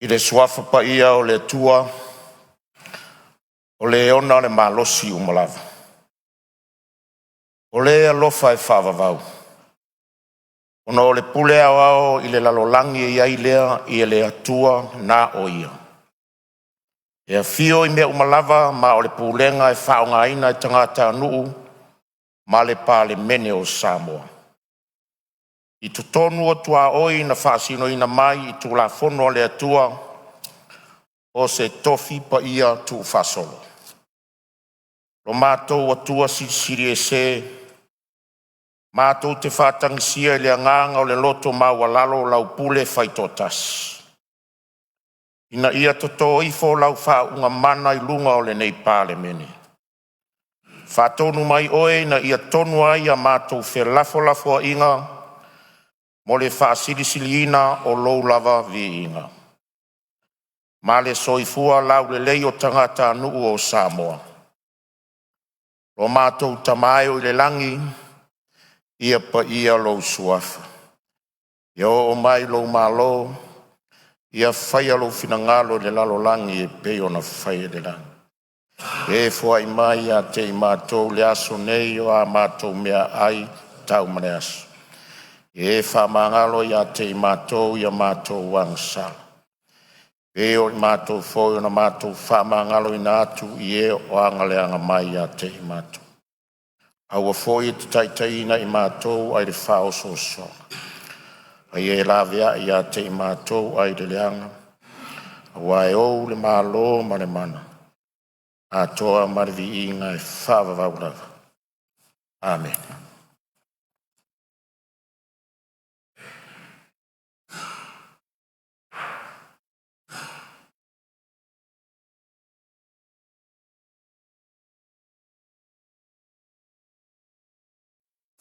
I le Suafa Paia o le Atua, o Le ona le malosi uma lava, o Le e alofa e faavavau, ona o le pule aoao i le lalolagi e i ai lea i le Atua na o Ia, e afio i mea uma lava, ma o le pulega e faaaogaina e tagatanuu ma le Palemene o Samoa. I totonu o tuaoi na faasinoina mai i Tulafono a le Atua o se tofi paia tuufaasolo. Lo matou Atua Silisili Ese, matou te faatagisia i le agaga o le loto maualalo lau pule faitoatasi, ina ia toto ifo lau faauuga mana i luga o lenei Palemene. Faatonu mai Oe ina ia tonu ai a matou felafolafoaiga mo le faasilisiliina o Lou lava viiga, ma le soifua laulelei o tagatanuu o Samoa. Lo matou Tama e i le lagi, ia paia lou Suafa, ia oo mai lou Malo, ia faia lou finagalo i le lalolagi e pei ona faia i le lagi. E foai mai ia te i matou i le aso nei o a matou meaai tau ma le aso. Ia e faamagalo ia te i matou i a matou agasala, e pei o i matou foi na matou faamagaloina atu i e o agaleaga mai ia te i matou. Aua foi e te taitaiina i matou ai le faaosoosoga, a ia e laveai ia te i matou ai le leaga, aua e ou le Malo ma le mana, atoa ma le viiga e faavavau lava. Amene.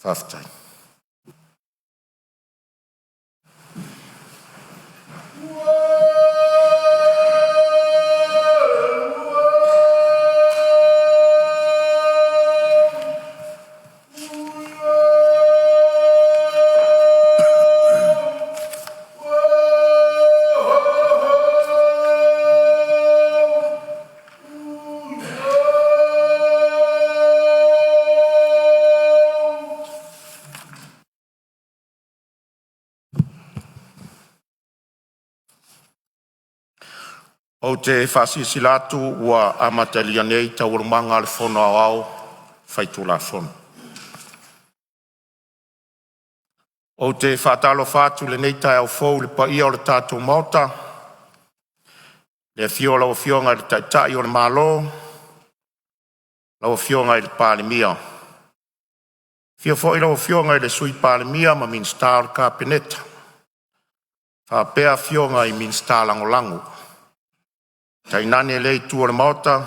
Faafetai. Ou te faasilasila atu ua amatalia nei Taualumaga a le Fono Aoao Faitulafono. Ou te faatalofa atu i lenei taeao fou i le paia o le tatou Maota, i le afio o lau Afioga i le Taitai o le Malo, lau Afioga i le Palemia, afio foi lau Afioga i le Sui Palemia ma Minisita o le Kapeneta faapea afioga i Minisita Lagolago. Tainane lea itu o le Maota,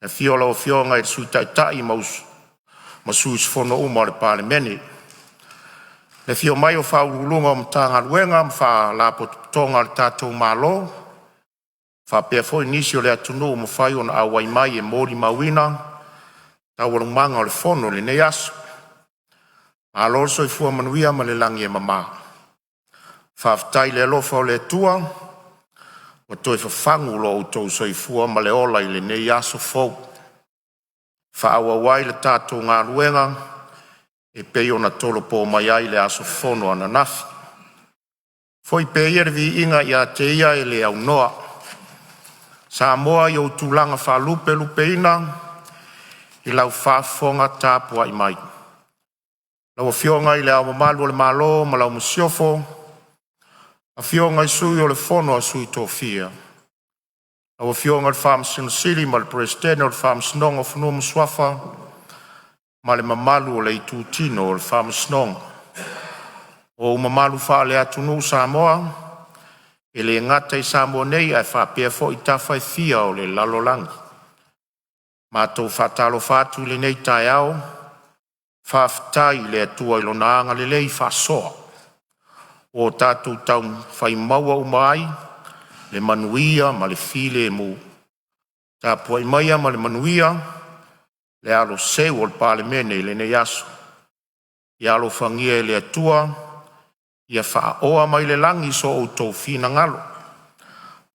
le afio o lau Afioga i le Sui Taitai ma sui usufono uma o le Palemene. Le afio mai o Ofisa Sili o Pulega o Matagaluega ma Faalapotopotoga a le tatou Malo, faapea foi nisi o le atunuu ua mafai ona auai mai e molimauina taualumaga o le fono i lenei aso. Malo le soifua manuia ma le lagi e mama, faafetai i le alofa o le Atua ua toe fafagu lo outou soifua ma le ola i lenei aso fou, e faaauau ai le tatou galuega e pei ona tolopo mai ai i le aso fono ananafi. Foi pea ia le viiga ia te Ia e le aunoa, Samoa i ou tulaga faalupelupeina i lau faafofoga tapuai mai. Lau Afioga i Le Ao Mamalu o le Malo ma lau Masiofo, Afioga i le Sui o le Fono a Sui Tofia, lau Afioga i le Faamasino Sili ma le Peresetene o le Faamasinoga o Fanua ma Suafa ma le mamalu o le Itutino o le Faamasinoga. O ou mamalu faale-atunuu Samoa, e le gata i Samoa nei ae faapea foi tafa e fia o le lalolagi. Matou te faatalofa atu i lenei taeao, faafetai i le Atua i Lona agalelei faasoa ua tatou taufai maua uma ai le manuia ma le filemu. Tapuai maia ma le manuia le alo seu o le Palemene i lenei aso. Ia alofagia e le Atua ia faaoa mai le lagi so outou finagalo.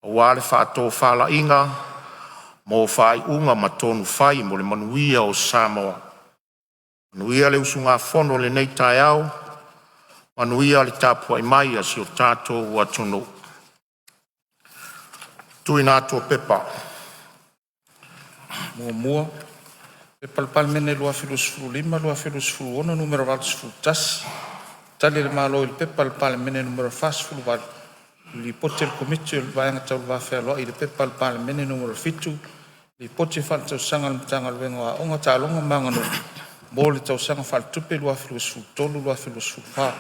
aua le faatofalaiga mo faaiuga ma tonu fai mo le manuia o Samoa. Manuia le usugafono i lenei taeao, manuia le tapuai mai a si o tatou atunuu. 1. P.P.2025/2026 Nu.81, Tali a le Malo i le Pepa a le Palemene Nu.48, Lipoti a le Komiti o le Vaega Tau le Va Fealoai i le P.P.2023/2024 Nu.70, Lipoti Faaletausaga a le Matagaluega o Aoga, Taaloga ma Aganuu mo le Tausaga Faaletupe 2023/2024.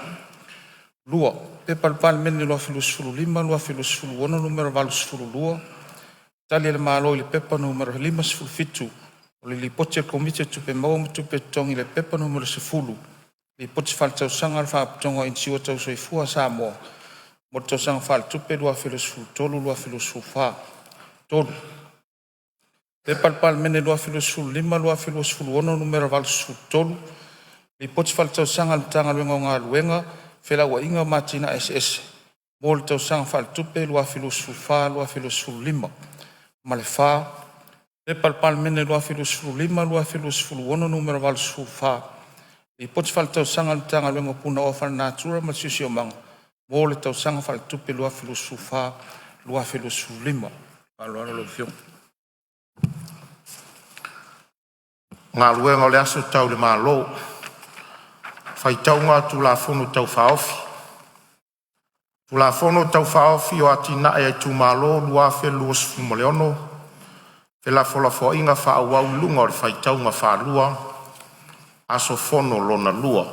2. P.P.2025/2026 Nu.82, Tali a le Malo i le Pepa Nu.57, Lipoti a le Komiti o Tupe Maua ma Tupe Totogi i le P.P.2023/2024 Nu.10, Lipoti Faaletausaga a le Faalapotopotoga o Inisiua Tau Soifua a Samoa mo le Tausaga Faaletupe 2023/2024. 3. P.P.2025/2026 Nu.83, Lipoti Faaletausaga a le Matagaluega o Galuega, Felauaiga ma Atinae Eseese mo le Tausaga Faaletupe 2024/2025. Ma le 4. P.P.2025/2026 Nu.84, Lipoti Faaletausaga a le Matagaluega o Punaoa Faalenatura ma le Siosiomaga mo le Tausaga Faaletupe 2024/2025. Ma le faaaloalo. E tolopo Felafolafoaiga a le Tau Faaofi Tulafono Tau Faaofi o Atinae a Itumalo 2026, felafolafoaiga faaauau i luga o le faitauga faalua – Aso Fono lona lua.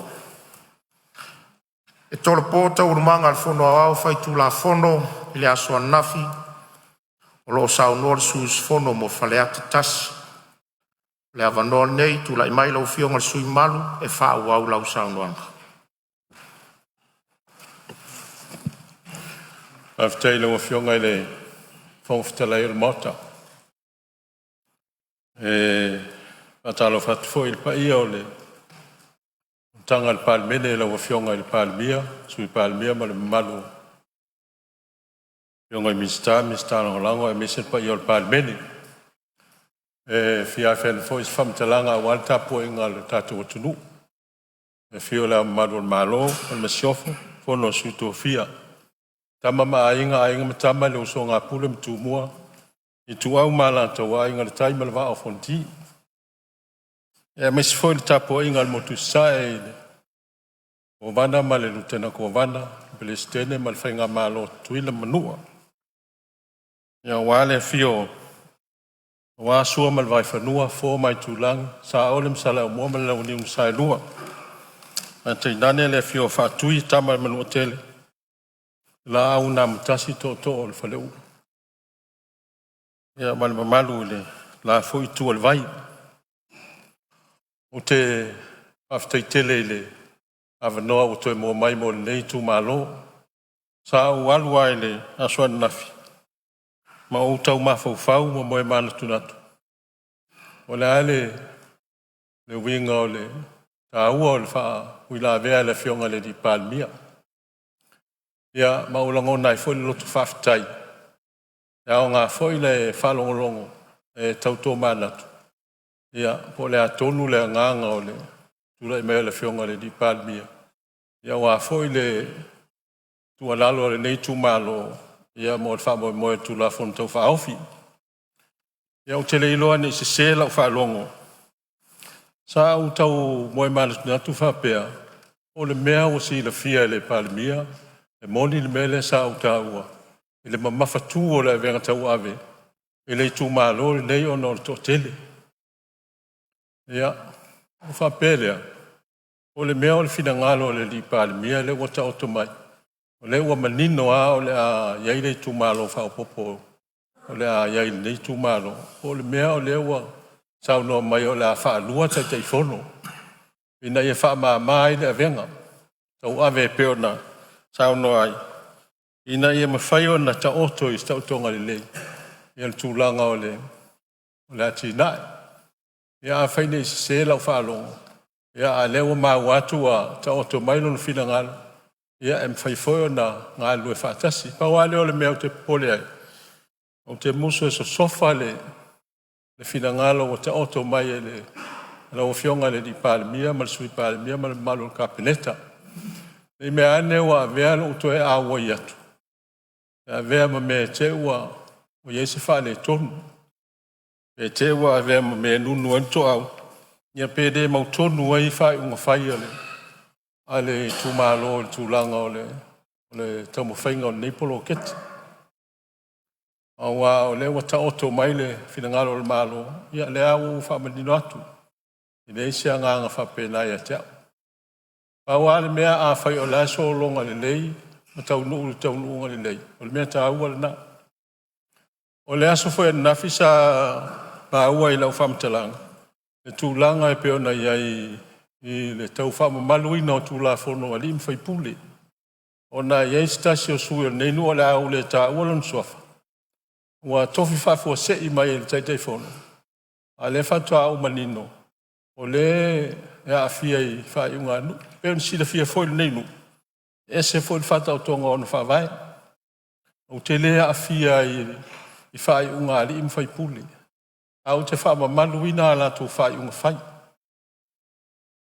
E tolopo Taualumaga a le Fono Aoao Faitulafono i le aso ananafi o lo o saunoa le sui usufono mo Faleata 1. O le avanoa lenei i le tulai mai lau Afioga i le sui usufono mamalu e faaauau lau saunoaga. Faafetai i lau Afioga i le Fofoga Fetalai o le Maota. E faatalofa atu foi i le paia o le fonotaga a le Palemene i lau Afioga i le Palemia, Sui Palemia ma le mamalu o Afioga i Minisita, Minisita Lagolago aemaise le paia o le Palemene. E fia afea atu foi se faamatalaga aua le tapuaiga a le tatou atunuu, i le afio o Le Ao Mamalu o le Malo ma le Masiofo, Fono a Sui Tofia, Tama ma Aiga, Aiga ma Tama, le Usoga a Pule ma Tumua, Ituau ma Alataua, Aiga i le Tai ma le Vaa o Fonoti. Aemaise foi le tapuaiga a le Motu i Sasae i le Kovana ma le Lutena Kovana, le Peresetene ma le Faigamalo a Tutuila ma Manua. Aua le afio aua Sua ma le Vaifanua, Fofo ma Aitulagi, Saole ma Saleaaumua ma le Launiu na Saelua, ae tainane le afio o Faatui, Tama a le Manuatele, Laau na Amotasi, Tootoo o le Faleula, ma le mamalu i le la foi Itu o le Vai. Ou te faafetai tele i le avanoa ua toe maua mai mo lenei itumalo. Sa ou alu lava i le aso ananafi ma ou tau mafaufau ma moe manatunatu, o le a le uiga o le taua o le faauilavea a le Afioga i le Palemia. Ia ma ua lagona ai foi le loto faafetai, e aoga foi le faalogologo e tau tomanatu, ia po o le a tonu le agaga o le tulai mai o le Afioga i le Palemia, aua foi le tuualalo a lenei itumalo mo le faamoemoe o le Tulafono Tau Faaofi. Ia ou te le iloa ne i sese lau faalogo, sa ou tau moe manatunatu faapea, o le mea ua silafia e le Palemia, e moni le mea lea sa ou taua i le mamafatu o le avega tauave i le itumalo lenei ona o le toatele. Ia, ona faapea lea, po o le mea o le finagalo o le Palemia lea ua taoto mai, o lea ua manino lava o le a i ai le itumalo faaopoopo o le a i ai i lenei itumalo, po o le mea o lea ua saunoa mai o le a faalua Taitaifono ina ia faamama ai le avega tauave e pei ona saunoa ai, ina ia mafai ona taoto i se taotoga lelei le tulaga o le atinae. Ia afai ne i sese lau faalogo, a o lea ua maua atu ua taoto mai lona finagalo, ia e mafai foi ona galulue faatasi. Pau lava lea o le mea ou te popole ai, Ou te musu e sosofa le finagalo ua taoto mai e lau Afioga i le Palemia ma le Sui Palemia ma le mamalu o le Kapeneta. Ne i meaane ua avea lou toe auai atu e avea ma mea e te i ua i ai se faaletonu, pe te i ua avea ma mea e nunu ai le toau, ia pe le mautonu ai faaiuga fai a le itumalo i le tulaga o le taumafaiga o lenei poloketi. Aua o lea ua taoto mai le finagalo o le Malo, ia o lea ua ou faamanino atu, e leai se agaga faapena ia te au. Pau lava le mea afai o la e sologa lelei ma taunuu i le taunuuga lelei, o le mea taua lena. O le aso foi ananafi sa maua i lau faamatalaga le tulaga e pei ona i ai i le tau faamamaluina o Tulafono a alii ma faipule, ona e i ai se tasi o sui usufono o lenei nuu o le a ou le taua lona suafa, ua tofi faafuasei mai e le Taitaifono, a o lea faatoa ou manino o lea e aafia i faaiuga a nuu. E pei ona silafia foi e lenei nuu, e ese foi le faataotoga o ona faavae. Ou te le aafia ai i faaiuga a alii ma faipule, ae ou te faamamaluina a latou faaiuga fai.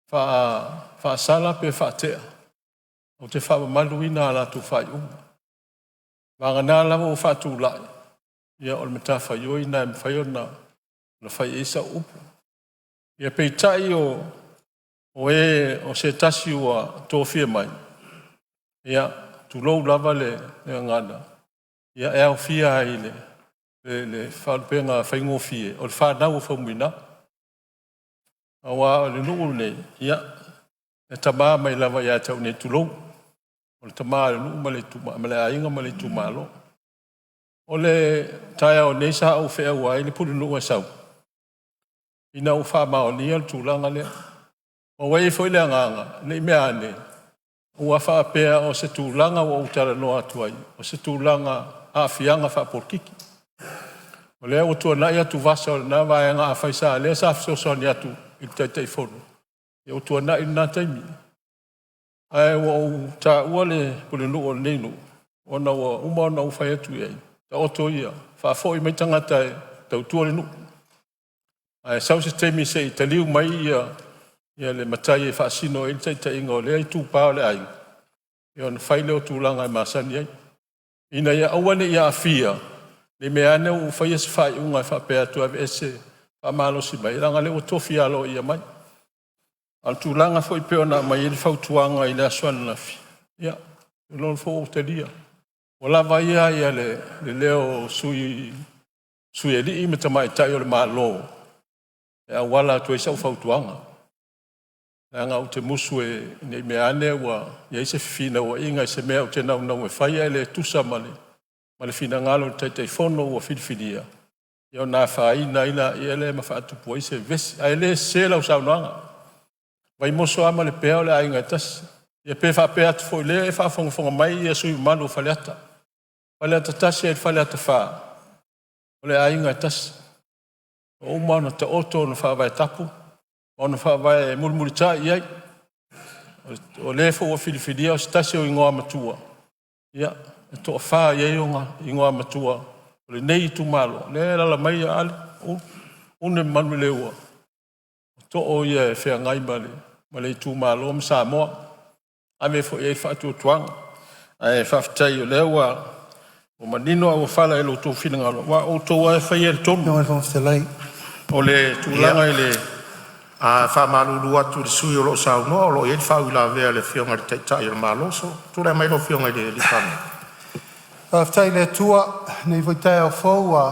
Faasala pe faatea, ou te faamamaluina a latou faaiuga. Vagana lava ua faatulai, ia o le matafaioi lena e mafai ona fai i ai sau upu. Ia peitai o e o se tasi ua tofia mai, ia tulou lava le gagana, ia e aofia ai i le faalupega faigofie, o le fanau a Faumuina. Aua o le nuu lenei, ia, e tama mai lava ia te au nei, tulou, o le tama o le nuu ma le aiga ma le itumalo. O le taeao nei sa ou feaua ai le pulenuu e sau, ina ua faamaonia le tulaga lea. Ua i ai foi le agaga, ne i mea ane ua faapea o se tulaga ua ou talanoa atu ai, o se tulaga aafiaga faapolokiki. O lea ua tuanai atuvasa o lena vaega, afai o lea sa fesoasoani atu i le Taitaifono, ia ua tuanai lena taimi. Ae ua ou taua le pulenuu o lenei nuu, ona ua uma ona ou fai atu i ai, taoto ia, faafoi mai tagata e tautua le nuu. Ae sau se taimi se i taliu mai le matai e faasino i ai le taitaiga o lea itupa o le aiga, ia ona fai lea o tulaga e masani ai, ina ia aua ne i aafia, ne i meaane ua ou faia se faaiuga e faapea atu e aveese faamalosi mai, leaga o lea ua tofi aloaia mai. A o le tulaga foi pei ona aumai ai le fautuaga i le aso ananafi, ia, ou te iloa foi ua ou talia. Ua lava ia le leo o sui alii ma tamaitai o le Malo e auala atu ai sau fautuaga, leaga ou te musu ne i meaane ua i ai se fefinauaiga i se mea ou te naunau e fai ae le tusa ma le finagalo o le Taitaifono ua filifilia, ia ona afaina ai lea ma faatupu ai se vevesi. Ae le sese lau saunoaga. O Vaimoso lava ma Lepea o le aiga e tasi. Ia pe faapea atu foi o lea e faafogafoga mai sui usufono mamalu o Faleata, Faleata 1 agai i le Faleata 4, o le aiga e tasi. Ua uma ona taoto ona faavae tapu ma ona faavae e mulimulitai i ai. O le foi ua filifilia o se tasi o Igoamatua, ia e toafa e i ai ona Igoamatua o lenei itumalo, lea e alaala mai Ale, Ulu ma Manuleleua, o too ia e feagai ma le itumalo ma Samoa. E ave foi i ai le faatuatuaga. Ae faafetai o lea ua manino auofala i lo outou finagalo, aua o outou lava e faia le tonu. O le tulaga i le A faamalulu atu i le sui usufono o lo o saunoa, o lo o i ai le faauilavea a le Afioga i le Taitai o le Malo. Tulai mai lau Afioga i le Palemia. Faafetai i le Atua i lenei foi taeao fou ua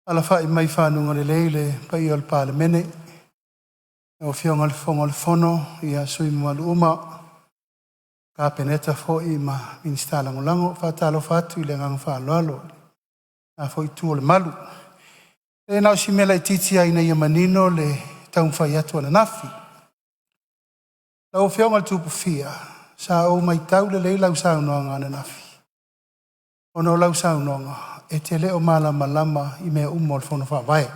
alafai mai i fanuga lelei le paia o le Palemene, lau Afioga i le Fofoga o le Fono, ia sui usufono mamalu uma, Kapeneta foi ma Minisita Lagolago. E faatalofa atu i le agaga faaaloalo i lena foi itu o le malu. Ia na o si mea laitiiti lava ina ia manino le taumafai atu ananafi. Lau Afioga i le Tupufia, sa ou matau lelei lau saunoaga ananafi, ona o lau saunoaga e te le o malamalama i mea uma o le Fono Faavae.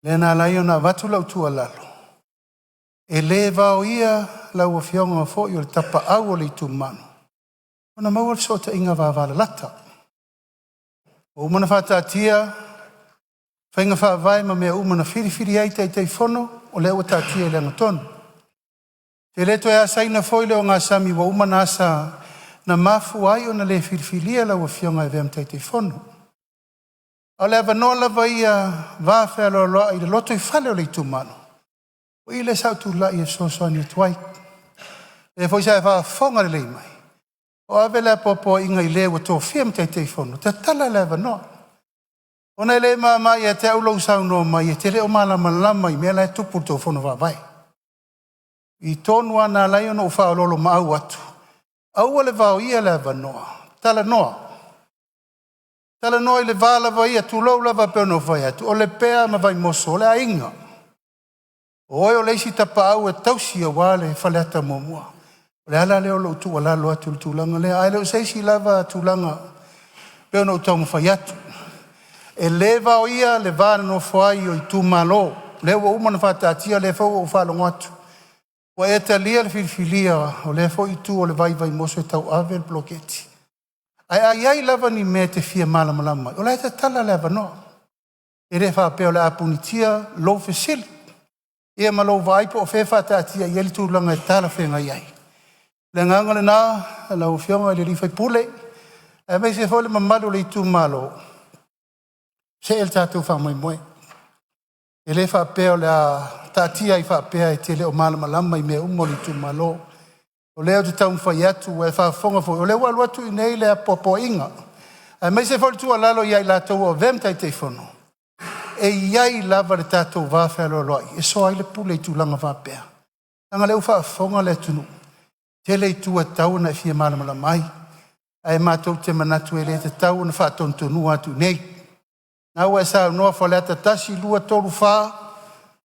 Lea na ala ai ona avatu lau tuualalo, e le vaoia lau Afioga foi o le tapaau o le itumalo ona maua le fesootaiga vavalalata. Ua uma ona faataatia faiga faavae ma mea uma na filifili ai Taitaifono, o lea ua taatia i le agatonu. Ou te le toe asaina foi le ogasami ua uma ona asa na mafua ai ona le filifilia lau Afioga e avea ma Taitaifono. A o le avanoa lava ia i le vafealoaloai o le lotoifale o le itumalo, o i lea sa ou tulai e fesoasoani atu ai. O lea foi sa e faafofoga lelei mai, o ave le apoapoaiga i le ua tofia ma Taitaifono, tatala le avanoa. Ona e le mama ia te au lou saunoa mai e te le o malamalama i mea la e tupu i le tou fono faavae. O i tonu lava na ala ai ona ou faaoloolomaau atu, aua le vaoia le avanoa, talanoa. Talanoa i le va lava ia, tulou lava e pei ona ou fai atu, o Lepea ma Vaimoso o le aiga. O oe o le isi tapaau e tausi aua le Faleata 1. O le ala lea o lou tuualalo atu i le tulaga lea, ae le o se isi lava tulaga e pei ona ou taumafai atu. E le vaoia le va nonofo ai o itumalo, o lea ua uma ona faataatia o lea foi ua ou faalogo atu ua e talia le filifilia o lea foi itu o le vai i Vaimoso e tauave le poloketi. Ae a i ai lava ni mea e te fia malamalama ai, o la e tatala le avanoa. E le faapea o le a punitia lou fesili ia ma lou vaai po o fea e faataatia i ai le tulaga e talafeagai ai. O le agaga lena lau Afioga i le sui usufono aemaise foi le mamalu o le itumalo, see le tatou faamoemoe. E le faapea o le a taatia ai faapea e te le o malamalama i mea uma o le itumalo. O lea ou te taumafai atu, ua e faafofoga foi, o lea ua alu atu i inei le apoapoaiga, aemaise foi le tuualalo ia i latou ua avea ma Taitaifono, e i ai lava le tatou vafealoaloai e soa ai le pule i tulaga faapea, leaga o lea ua faafofoga le atunuu, e tele itu e tatau ona e fia malamalama ai. Ae matou te manatu e le tatau ona faatonutonuina atu i inei. O lena ua e saunoa Faleata 1, 2, 3, 4,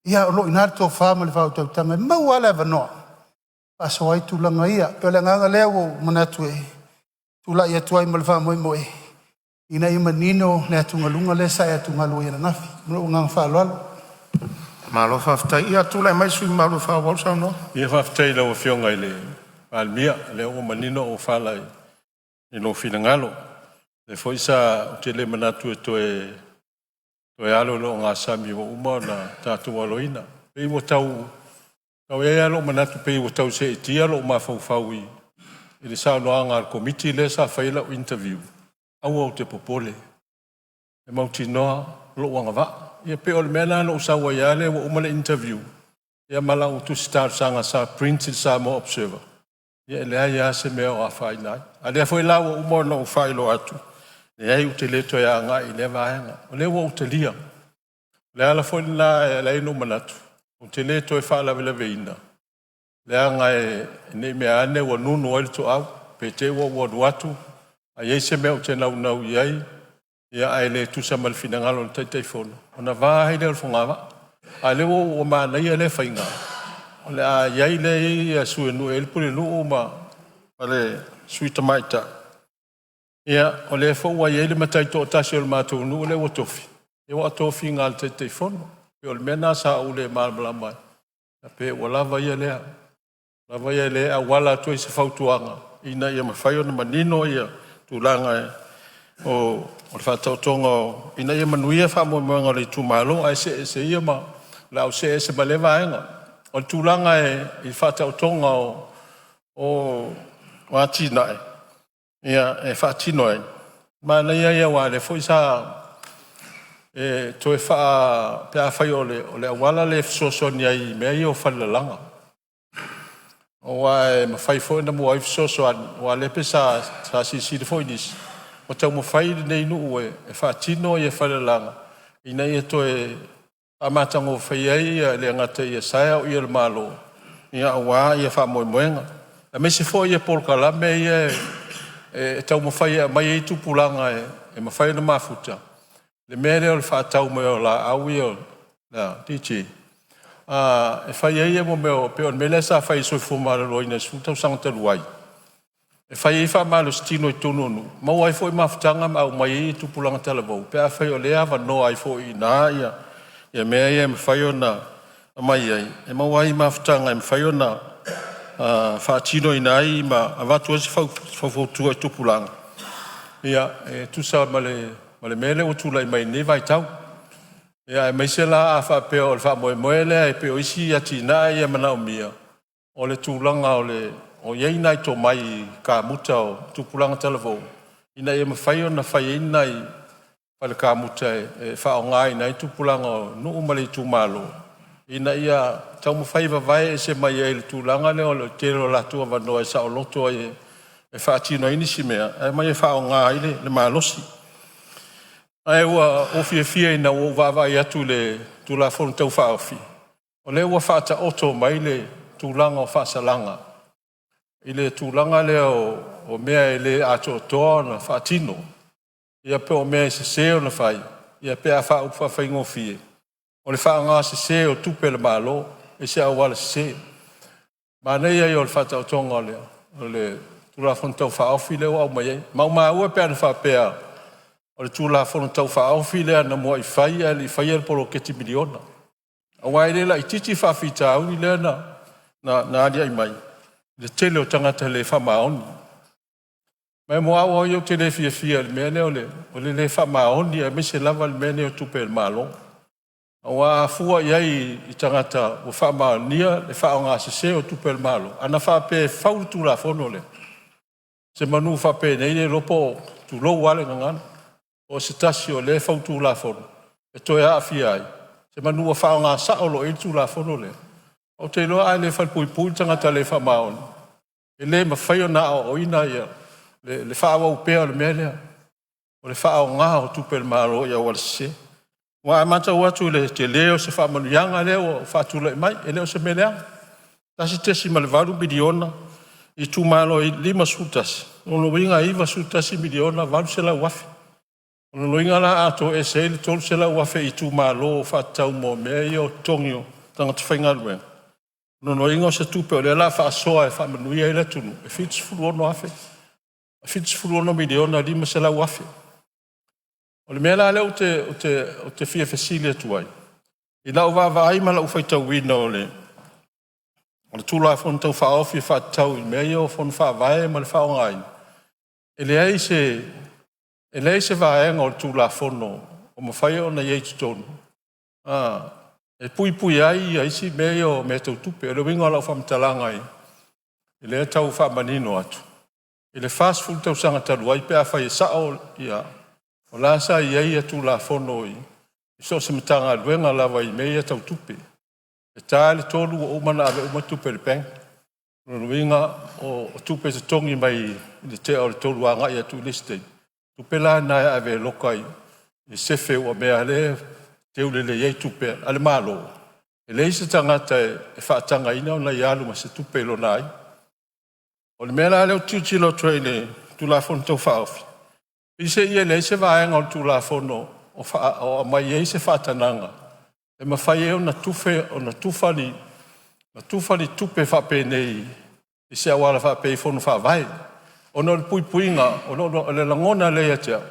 ia o lo o i ina le tofa ma le faautautaga e maua lava le avanoa e faasoa ai tulaga ia. E pei o le agaga lea ua ou manatu e tulai atu ai ma le faamoemoe ina ia manino le atugaluga lea sa e atugalu ai ananafi. Ma lou agaga faaaloalo. Malo faafetai. Ia tulai mai le sui usufono mamalu e faaauau le saunoaga. Ia faafetai i lau Afioga i le Palemia, o lea ua manino auofala i lou finagalo. O lea foi sa ou te le manatu e toe alo i le ogasami ua uma ona tatou aloina. E pei ua tau i ai lava lou manatu pei ua tau seetia lou mafaufau i le saunoaga a le Komiti lea sa fai ai lau interview, aua ou te popole, e mautinoa lou agavaa. Ia pei o le mea lena na ou sau ai lava lea ua uma le interview ia ma lau tusi talosaga sa print i le Samoa Observer, ia e leai lava se mea o afaina ai. A o lea foi la ua uma ona ou faailoa atu, leai ou te le toe agai i lea vaega, o lea ua ou talia. O le ala foi lena e ala ai ona ou manatu ou te le toe faalavelaveina, leaga ne i meaane ua nunu ai le toau, pe te i ua ou alu atu ae i ai se mea ou te naunau i ai ae le tusa ma le finagalo o le Taitaifono, ona va ai lea o le fogavaa. A o lea ua manaia lea faiga, o le a i ai lea e i ai sui o nuu e i ai le pulenuu ma le sui tamaitai. Ia, o lea foi ua i ai le matai toatasi o le matou nuu lea ua tofi, aua o tofiga a le Taitaifono. Pei o le mea lena sa ou le malamalama ai, pe ua lava ia lea, lava ia lea e auala atu ai se fautuaga ina ia mafai ona manino tulaga o le faataotoga ina ia manuia faamoemoega o le itumalo. Ae see ese ia ma… O le a ou see ese ma lea vaega. O le tulaga i le faataotoga o atinae e faatino ai, manaia ia aua o lea foi sa e toe faa… pe afai o le auala lea e fesoasoani ai i mea ia o falelalaga, aua e mafai foi ona maua ai fesoasoani aua o lea pei sa silasila foi nisi, ua taumafai lenei nuu e faatino falelalaga ina ia toe faamatagofie ai e le gata i asae a o le Malo aua faamoemoega, aemaise foi polokalame ia e taumafai e aumai ai tupulaga e mafai ona mafuta. I le mea lea o le faatau mai o laau ia DJ e fai ai mea pei o le mea lea sa fai e le Soifua Maloloina i le 10 tausaga talu ai, e fai ai faamalositino i totonu o nuu, maua ai foi mafutaga ma aumai ai tupulaga talavou pe afai o lea e avanoa ai foi i ina mea ia e mafai ona aumai ai, e maua ai mafutaga e mafai ona faatinoina ai ma avatu ai se faufautua i tupulaga e tusa ma le ma le mea lea ua tulai mai lenei vaitau. Ia aemaise la a faapea o le faamoemoe lea e pei o isi atinae ia e manaomia, o le tulaga o i ai nai tomai i kamuta o tupulaga talavou ina ia mafai ona fai ai ni nai fale kamuta e faaaogaina ai tupulaga o nuu ma le itumalo ina ia taumafai e vavae mai ai i le tulaga lea o le tele o latou avanoa e saoloto ai e faatino ai nisi mea ae omai e faaaoga ai le malosi. Ae ua ou fiafia ina ua ou vaavaai atu i le Tulafono Tau Faaofi, o lea ua faataoto mai le tulaga o faasalaga i le tulaga lea o mea e le atoatoa ona faatino, ia po o mea e sese ona fai, ia pe a faaupu faafaigofie, o le faaaoga sese o tupe a le Malo i se auala sese. Manaia ia o le faataotoga o le Tulafono Tau Faaofi lea ua aumai ai. Maumau e pe ana faapea o le Tulafono Tau Faaofi lea na muai fai ae le i faia le poloketi miliona, aua e le laitiiti faafitauli lea na alia'e mai i le tele o tagata le faamaoni. Ma mo au lava ia ou te le fiafia i le mea lea o le le faamaoni aemaise lava le mea lenei o tupe a le Malo. Aua a fua i ai i tagata ua faamaonia le faaaoga sese o tupe a le Malo, ana faapea e fau le Tulafono lea, semanu faapenei le iloa po o, tulou lava le gagana, po o se tasi o lea e fau Tulafono e toe aafia ai, semanu ua faaaoga sao loa i ai le Tulafono lea. Ou te iloa a le falepuipui le tagata le faamaoni, e le mafai ona aoaoina le faaauau pea o le mea lea o le faaaoga o tupe a le Malo i auala sese. Aua a matau atu i le tele o se faamanuiaga lea ua faatulai mai, e le o se mea leaga, $1.8 miliona i itumalo e 51, o lona uiga e $91,800,000. O lona uiga la a toese ai le $300,000 i itumalo faatatau mo mea ia o totogi o tagata faigaluega, o lona uiga o se tupe o lea o le a faasoa e faamanuia ai le atunuu, e $76,500,000. O le mea la lea ou te fia fesili atu ai, i lau vaavaai ma lau faitauina o le Tulafono Tau Faaofi e faatatau i mea ia o Fono Faavae ma le faaaogaina, e leai se vaega o le Tulafono o mafai ona i ai i totonu e puipuia ai isi mea ia o mea tau tupe. O le uiga o lau faamatalaga i lea tau faamanino atu, i le 40 tausaga talu ai pe afai e sa'o ia, o la sa i ai Tulafono i so o se Matagaluega lava i mea ia tau tupe. E ta le 3 ua uma ona ave uma tupe i le bank. O lona uiga o tupe totogi mai i le tea o le 3 agai atu i le isi taimi, o tupe la na e ave e loka i sefe ua mea lea e teu lelei ai tupe a le Malo. E leai se tagata e faatagaina ona ia alu ma se tupe i lona aiga. O le mea la lea ou te tilotilo atu ai i le Tulafono Tau Faaofi, peiseai e leai se vaega o le Tulafono o aumai ai se faatagaga e mafai ai ona tufa ni tupe faapenei i se auala faapea i Fono Faavae, ona o le puipuiga. O le lagona lea ia te au,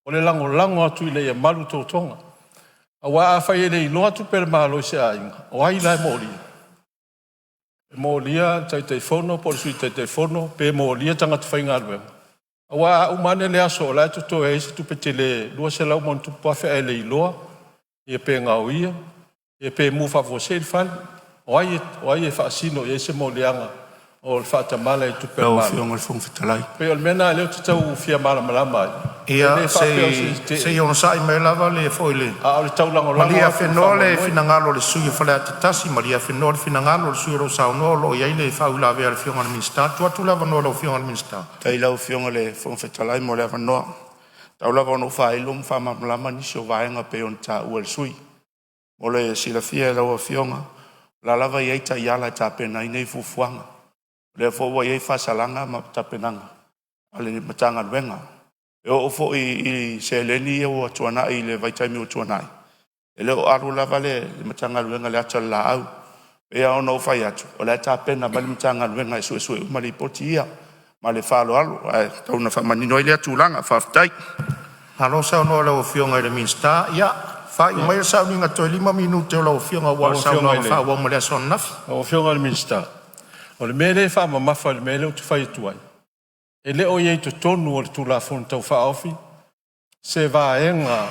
o le lagolago atu ina ia malu totoga. Aua afai e le iloa tupe a le Malo i se aiga, o ai la e molia? E molia le Taitaifono po o le Sui Taitaifono pe molia tagata faigaluega? Aua a uma ane le aso o la e totoe ai se tupe tele $200+ ae le iloa pe gaoia pe mu faafuasei le fale. O ai e faasino i ai se moliaga o le faatamala i tupe a le Lau Malo? Afioga i le Fofoga Fetalai. E pei o le mea lena lea ou te tau fia malamalama ai. E Ia le se faapea o se i tetee, se i onosai mai lava le a o le taulagolago Malie atu i le afenoa le faamoemoe. finagalo o le sui usufono mo Faleata 1, malie afenoa le finagalo o le sui usufono o lo o saunoa o lo o i ai le faauilavea a le Afioga i le Minisita. Tuu atu le avanoa i lau Afioga i le Minisita. Faafetai i lau Afioga i le Fofoga Fetalai mo le avanoa. Tau lava ina ou faailo ma faamalamalama nisi o vaega e pei ona taua e le sui usufono. Mo le silafia e lau Afioga, o la lava e i ai taiala e tapena ai nei fuafuaga. O lea foi ua i ai faasalaga ma tapenaga a le Matagaluega. E oo foi i seleni ia ua tuanai i le vaitaimi ua tuanai, e le o alu lava le Matagaluega i le ata o le laau. E pei lava ona ou fai atu, o la e tapena mai le Matagaluega e suesue uma lipoti ia. Ma le faaaloalo, ae tau ina faamanino ai lea tulaga. Faafetai. Malo saunoa i lau Afioga i le Minisita. Ia faaiu maia le sauniga toe 5 minute o lau Afioga aua Lau le Afioga i saunoaga le faaauau mo le aso ananafi. Lau Afioga i le Minisita, o le mea lea e faamamafa i le mea lea ou te fai atu ai, e le o i ai i totonu o le Tulafono Tau Faaofi se vaega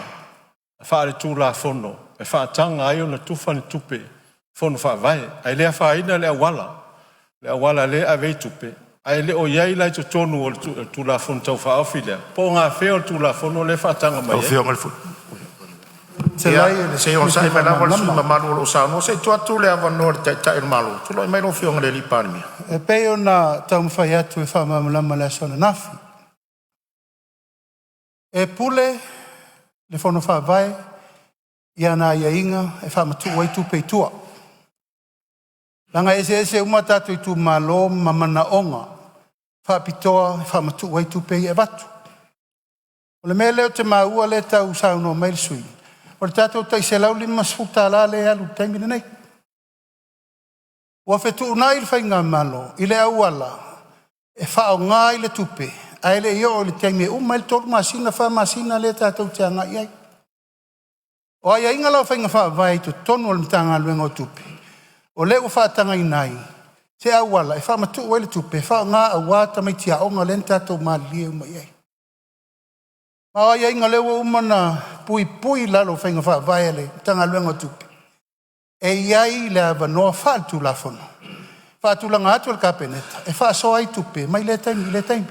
faaletulafono e faataga ai ona tufa ni tupe i Fono Faavae, ae le afaina le auala, le auala lea e ave ai tupe, ae le o i ai la i totonu o le Tulafono Tau Faaofi lea, po o gafea o le Tulafono lea e faataga mai ai. Se i onosai mai lava le sui usufono mamalu o lo o saunoa se i tuu atu le avanoa i le Taitai o le Malo. Tulai mai lau Afioga i le Palemia. E pei ona taumafai atu e faamalamalama i le aso ananafi, e pule le Fono Faavae i ana aiaiga e faamatuu ai tupe i tua, leaga e eseese uma tatou itumalo ma manaoga faapitoa e faamatuu ai tupe ia e avatu. O le mea lea ou te maua lea e tau saunoa mai ai le sui usufono, o le tatou tai $150 lea e alu i le taimi lenei. Ua fetuunai le faigamalo i le auala e faaaoga ai le tupe ae le i oo i le taimi e uma ai le 3 masina, 4 masina lea tatou te agai i ai. O aiaiga la o faiga faavae i totonu o le Matagaluega o Tupe, o lea ua faatagaina ai se auala e faamatuu ai le tupe e faaaoga aua tamaiti aoga lea na tatou malilie uma i ai. Ma o aiaiga o lea ua uma ona puipui i lalo o faiga faavae a le Matagaluega o Tupe, e i ai le avanoa faaletulafono e faatulaga atu e le Kapeneta e faasoa ai tupe mai lea taimi i lea taimi.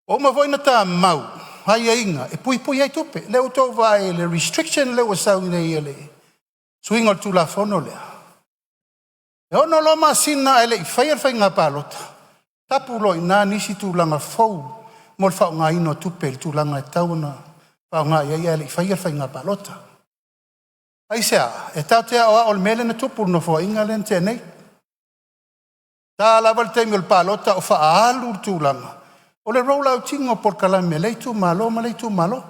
Ua uma foi ona tamau aiaiga e puipui ai tupe. O lea ua outou vaai i le restriction lea ua sau nei i le suiga o le Tulafono lea, e 6 loa masina ae le i faia le faiga palota, tapu loa i ina nisi tulaga fou mo le faaaogaina o tupe i le tulaga e tatau ona faaaoga i ai ae le i faia le faiga palota. Aisea? E tatou te aoao i le mea lea na tupu i le Nofoaiga lea na tea nei. E ta lava le taimi o le palota o faaalu le tulaga o le roll out ina o polokalame a lea itumalo ma lea itumalo.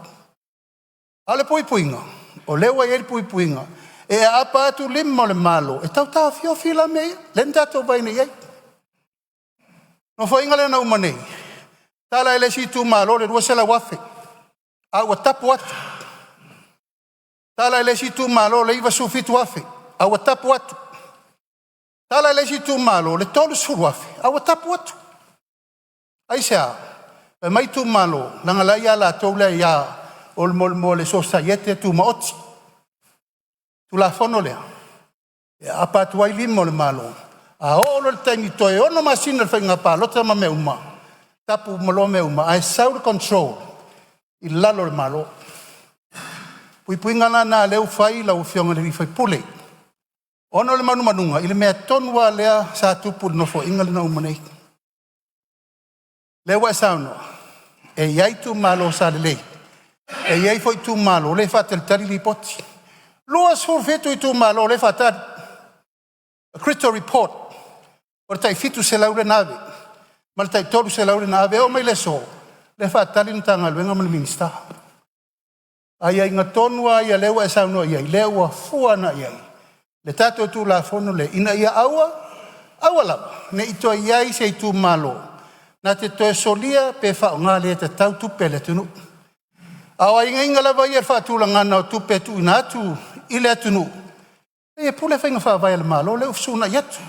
A o le puipuiga, o lea ua i ai le puipuiga, e aapa atu lima o le Malo e tau taofiofi la mea ia, lea na tatou vaai nei i ai. O le Nofoaiga lea na uma nei, tala i le isi itumalo le $200,000 a ua tapu atu. Tala i le isi itumalo le $97,000 a ua tapu atu. Tala i le isi itumalo le $30,000 a ua tapu atu. Aisea? Fai mai itumalo, leaga o la e ia latou le aia o le mo le sosiaiete tumaoti. Tulafono lea, e aapa atu ai lima o le Malo, a oo loa i le taimi toe 6 masina i le faiga palota ma mea uma, tapu uma loa mea uma ae sau le control i lalo o le Malo. O puipuiga la lena o lea ua fai lau Afioga i le sui usufono, ona o le manumanuga i le mea tonu lava lea sa tupu i le Nofoaiga lea na uma nei. O lea ua e saunoa e i ai itumalo sa lelei, e i ai foi itumalo o lea e faatalitali lipoti. E 27 itumalo o lea e faatali, a critical report o le tai $700 lea na ave ma le tai $300 lea na ave. E oo mai i le aso, o lea e faatali le Matagaluega ma le Minisita. O aiaiga tonu lava ia o lea ua e saunoa i ai, lea ua fua agai i ai le tatou Tulafono lea, ina ia aua, aua lava ne i toe i ai se itumalo na te toe solia pe faaaoga le tatau tupe a le atunuu. A o aiaiga lava ia i le faatulagaga o tupe e tuuina atu i le atunuu, e pule faiga faavae a le Malo lea ua fesunai atu.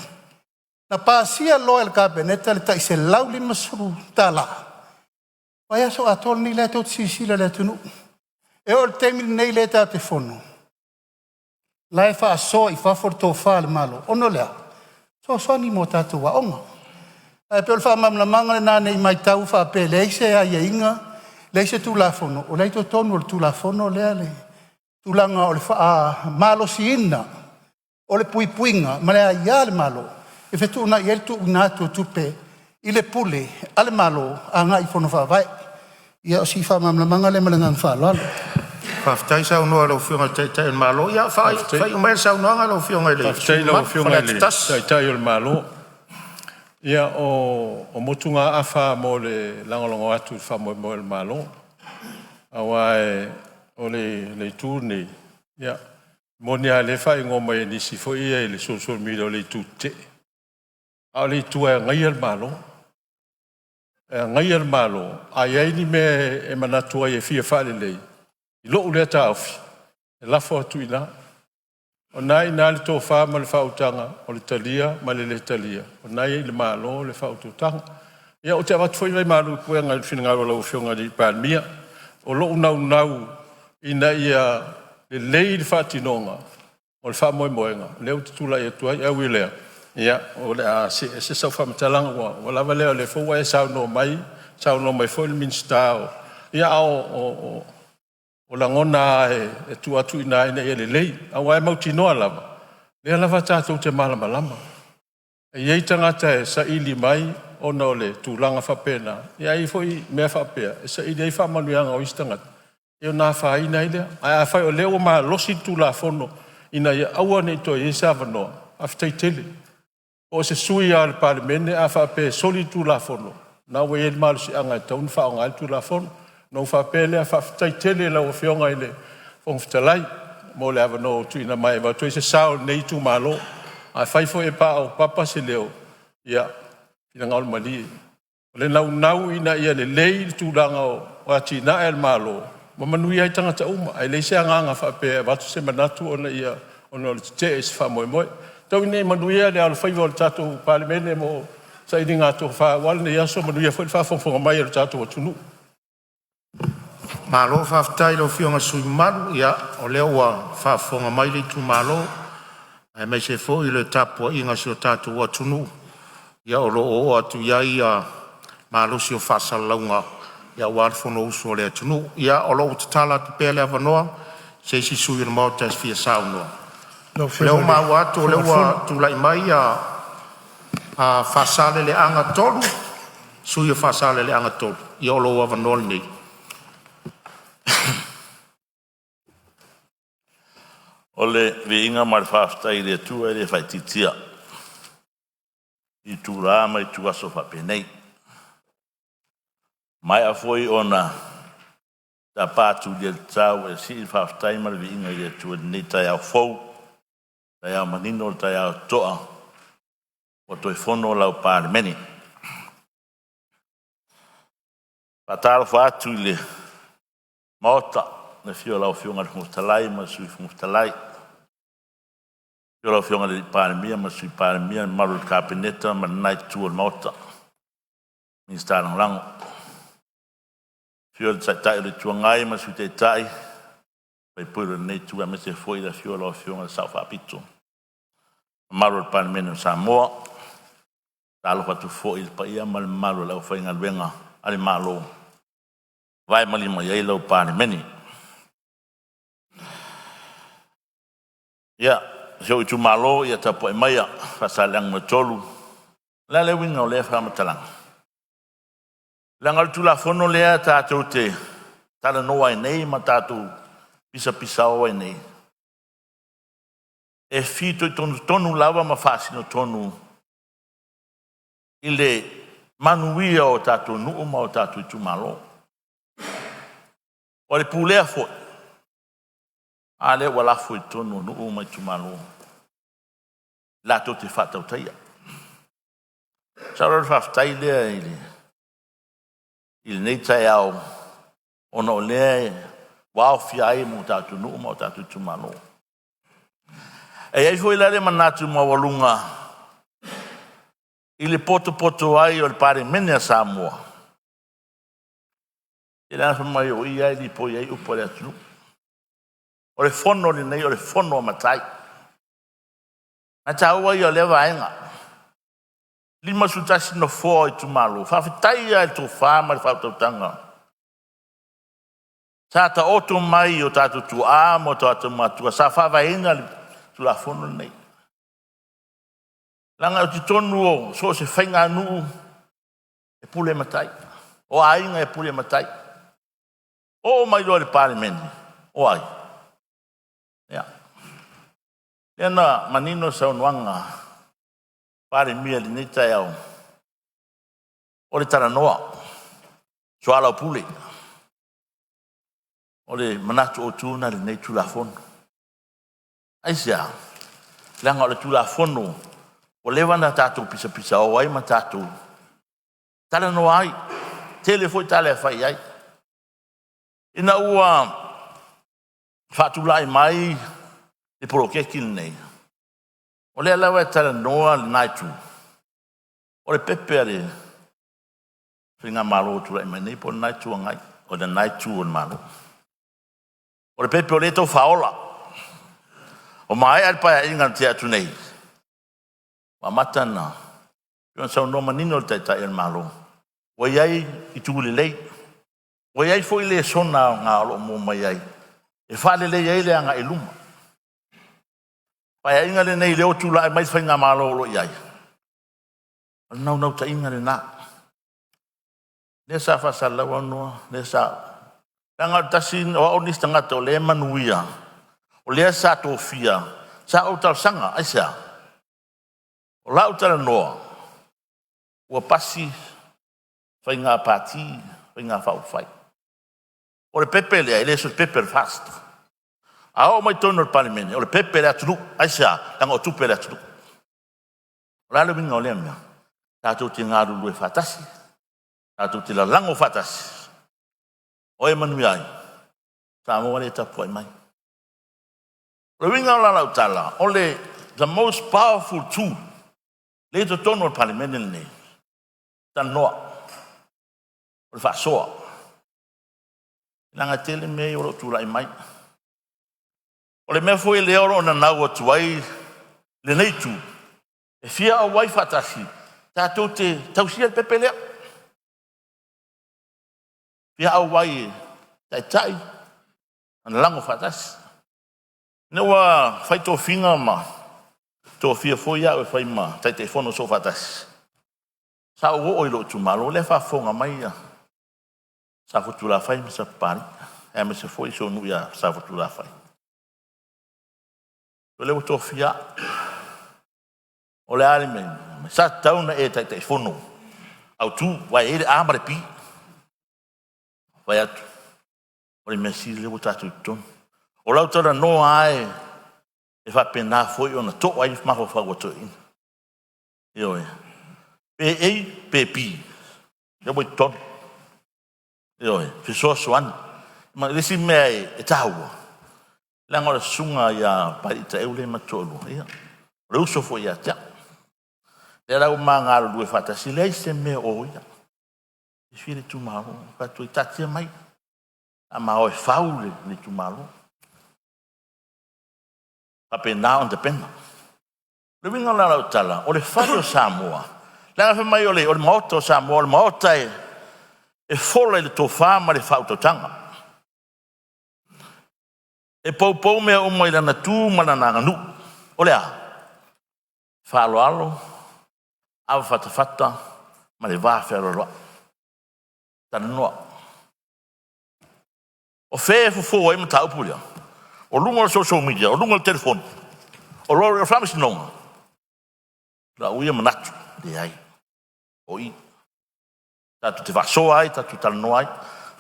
Na pasia loa e le Kapeneta le tai $150, vaiaso atoa lenei la tou te silasila i le atunuu. E oo i le taimi lenei lea tatou te fono, la e faasoa i fafo le tofa a le Malo, ona o le a? O fesoasoani mo tatou aoga. Ae pei o le faamalamalamaga lena ne i matau faapea e leai se aiaiga, leai se Tulafono, o la e i totonu o le Tulafono lea le tulaga o le faamalosiina o le puipuiga ma le aia a le Malo e fetuunai ai le tuuina atu o tupe i le pule a le Malo agai i Fono Faavae. Ia o si faamalamalamaga lea ma le agaga faaaloalo. Faafetai saunoa i lau Afioga i le Taitai o le Malo. Ia faaiu maia le saunoaga lau Afioga i le Faafetai sui i lau usufono mamalu Afioga i Faleata le 1. Taitai o le Malo. Ia, o motugaafa mo le lagolago atu i le faamoemoe o le Malo, aua o le itu lenei, e moni lava o lea e faaigoa mai e nisi foi ia i le social media o le itu tetee, a o le itu e agaia le Malo. E agaia le Malo, a i ai ni mea e manatu ai e fia faalelei, i lou lea taofi, e lafo atu i ina. O lena e i ina le tofa ma le faautaga o le talia ma le le talia, o lena e i le Malo le faautautaga. Ia, ou te avatu foi nai malu i puega i le finagalo o lau Afioga i le Palemia. O lou naunau ina ia lelei le faatinoga o le faamoemoega lea ou te tulai atu ai. Ae ui i lea, ia o le a see ese sau faamatalaga ua lava lea, o lea foi ua e saunoa mai, saunoa mai foi le Minisita o… Ia, a o lagona lava e tuu atu i ina ina ia lelei, aua e mautinoa lava o lea lava tatou te malamalama. E i ai tagata e saili mai ona o le tulaga faapena, ae i ai foi mea faapea e saili ai faamanuiaga o isi tagata ona afaina ai lea. Ae afai o lea ua malosi le Tulafono ina ia aua ne i toe i ai se avanoa, faafetai tele. Po o se sui usufono lava o le Palemene a faapea e soli le Tulafono, o lena ua i ai le malosiaga e tatau ona faaaoga ai le Tulafono. Ona ou faapea lea, faafetai tele i lau Afioga i le Fofoga Fetalai mo le avanoa ua tuuina mai e avatu ai se sao o lenei itumalo. Afai foi e paopapa se leo, ia finagalo malie, o le naunau ina ia lelei le tulaga o atinae a le Malo ma manuia ai tagata uma, ae leai se agaga faapea e avatu se manatu ona o le tetee i se faamoemoe. Tau ina ia manuia le alofaiva o le tatou Palemene mo sailiga tofa aua lenei aso, manuia foi le faafogafoga mai a le tatou atunuu. Malo faafetai i lau Afioga i le sui usufono mamalu, o lea ua faafofoga mai le itumalo aemaise foi le tapuaiga a si o tatou atunuu, o lo o oo atu i ai malosi o faasalalauga aua le fonousu a le atunuu. Ia o lo o tatala atu pea le avanoa mo se isi sui usufono o le Maota e fia saunoa. Lau O lea Afioga ua i le maua atu o lea Fofoga o le Fono. ua tulai mai Faasaleleaga 3, le sui usufono o Faasaleleaga 3. Ia o lou avanoa lenei. O le viiga ma le faafetai i le Atua e le faaitiitia i itula ma ituaso faapenei. Ua maea foi ona tapa atu i le tau e sii le faafetai ma le viiga i le Atua i lenei taeao fou, taeao manino, o le taeao totoa ua toe fono lau Palemene. E faatalofa atu i le Maota i le afio o lau Afioga i le Fofoga Fetalai ma le Sui Fofoga Fetalai, afio lau Afioga i le Palemia ma le Sui Palemia, le mamalu i le Kapeneta ma lena itu o le Maota, Minisita Lagolago. Afio le Taitai o le Itu Agai ma le Sui Taitai, sui usufono o lenei itu aemaise foi le afio o lau Afioga i le Sao Faapito, le mamalu o le Palemene o Samoa. E faatalofa atu foi i le paia ma le mamalu o le aufaigaluega a le Malo o vae ma lima i ai lau Palemene. Ia, si ou itumalo, ia tapuai maia Faasaleleaga 3. O le a le uiga o lea faamatalaga? Leaga o le Tulafono lea tatou te talanoa ai nei ma tatou pisapisao ai nei, e fitoitonu tonu lava ma faasino tonu i le manuia o tatou nuu ma o tatou itumalo. O le pulea foi, a lea ua lafo i totonu o nuu ma itumalo latou te faatautaia. Masalo o le faafetai lea i lenei taeao ona o lea ua aofia ai ma o tatou nuu ma o tatou itumalo. E i ai foi la le manatu maualuga i le potopoto ai o le Palemene a Samoa, leaga fai mai o i lava e lipoi ai upu a le atunuu. O le fono lenei o le fono a matai. Ae taua ia o lea vaega. 51 nofoa o itumalo, faafetai lava i le tofa ma le faautautaga sa taoto mai i o tatou tuaa ma o tatou matua sa faavaeina le Tulafono lenei. Leaga o totonu o so o se faiganuu e pule matai, o aiga e pule matai. Oo mai loa i le Palemene, o ai? Ia, lea na manino le saunoaga a le Palemia i lenei taeao, o le talanoa, soalaupule, o le manatu autu lena i lenei Tulafono. Aisea? Leaga o le Tulafono ua leva ona tatou pisapisao ai ma tatou talanoa ai, tele foi tala e fai i ai. Ina ua faatulai mai le poloketi lenei, o lea lava e talanoa lena itu, o le pepe a le faigamalo o tulai mai nei po o lena Itu Agai. O lena itu o le Malo. O le pepe o lea e tau faaola. O maea le Paeaiga na tea atu nei, ua amata ona saunoa manino le Taitai o le Malo, ua i ai itu lelei, ua i ai foi lesona aoga o lo o maua mai ai e faaleleia ai le agai i luma. Paeaiga lenei lea ua tulai mai le faigamalo o lo o i ai, o le naunautaiga lena. Lea sa faasalalau aunoa, lea sa leaga o le tasi o au le isi tagata o lea e manuia, o lea sa tofia, sa ou talosaga. Aisea? O lau talanoa ua pasi faiga pati, faiga faaupufai. O le pepe lea e le o se pepe a le FAST. A oo mai totonu o le Palemene, o le pepe a le atunuu. Aisea? Leaga o tupe a le atunuu. O le a le uiga o lea mea? Tatou te galulue faatasi, tatou te lalago faatasi. O ai e manuia ai? Samoa lea e tapuai mai. O le uiga la o lau tala, o le the most powerful tool lea i totonu o le Palemene lenei, talanoa, o le faasoa. Leaga e tele mea ia o lo o tulai mai. O le mea foi lea o lo o nanau atu ai lenei itu, e fia auai faatasi tatou te tausia le pepe lea. Fia auai e taitai ona lago faatasi. Ina ua fai tofiga ma tofia foi au e fai ma Taitaifono Soofaatasi, sa ou oo i lou itumalo lea e faafofoga mai ia Safotulafai ma Sapapalii, aemaise foi si ou nuu ia Safotulafai. O lea ua tofia au. O le a le mea? Sa tatau ona e Taitaifono autu, aua e i ai le A ma le B. Fai atu, o le mea sili lea ua tatou i totonu. O lau talanoa lava e faapena foi ona to'a ai mafaufau o toeaiina. Ioe. Pe A pe B, lea ua i totonu. Ioe, fesoasoani. Ma le isi mea e taua, leaga o le susuga ia Papalii Taeu lea e ma te toalua, ia, o le uso foi ia te au. Lea la ua ma galulue faatasi, e leai se mea o ia. E fiafia le itumalo, fai atu ai, taatia mai, a ma o e fau le itumalo. Faapena ona tapena. O le uiga la o lau tala, o le fale o Samoa, leaga fai mai o le Maota o Samoa, o le Maota e fola i le tofa ma le faautautaga. E poupou mea uma i lana tu ma lana aganuu. O le a? Faaaloalo, avafatafata ma le vafealoaloai. Talanoa. O fea e fofo ai mataupu ia? O luga o le social media, o luga o le telefoni, o le faamasinoga. Lau ia manatu, leai. O i. Tatou te faasoa ai, tatou te talanoa ai.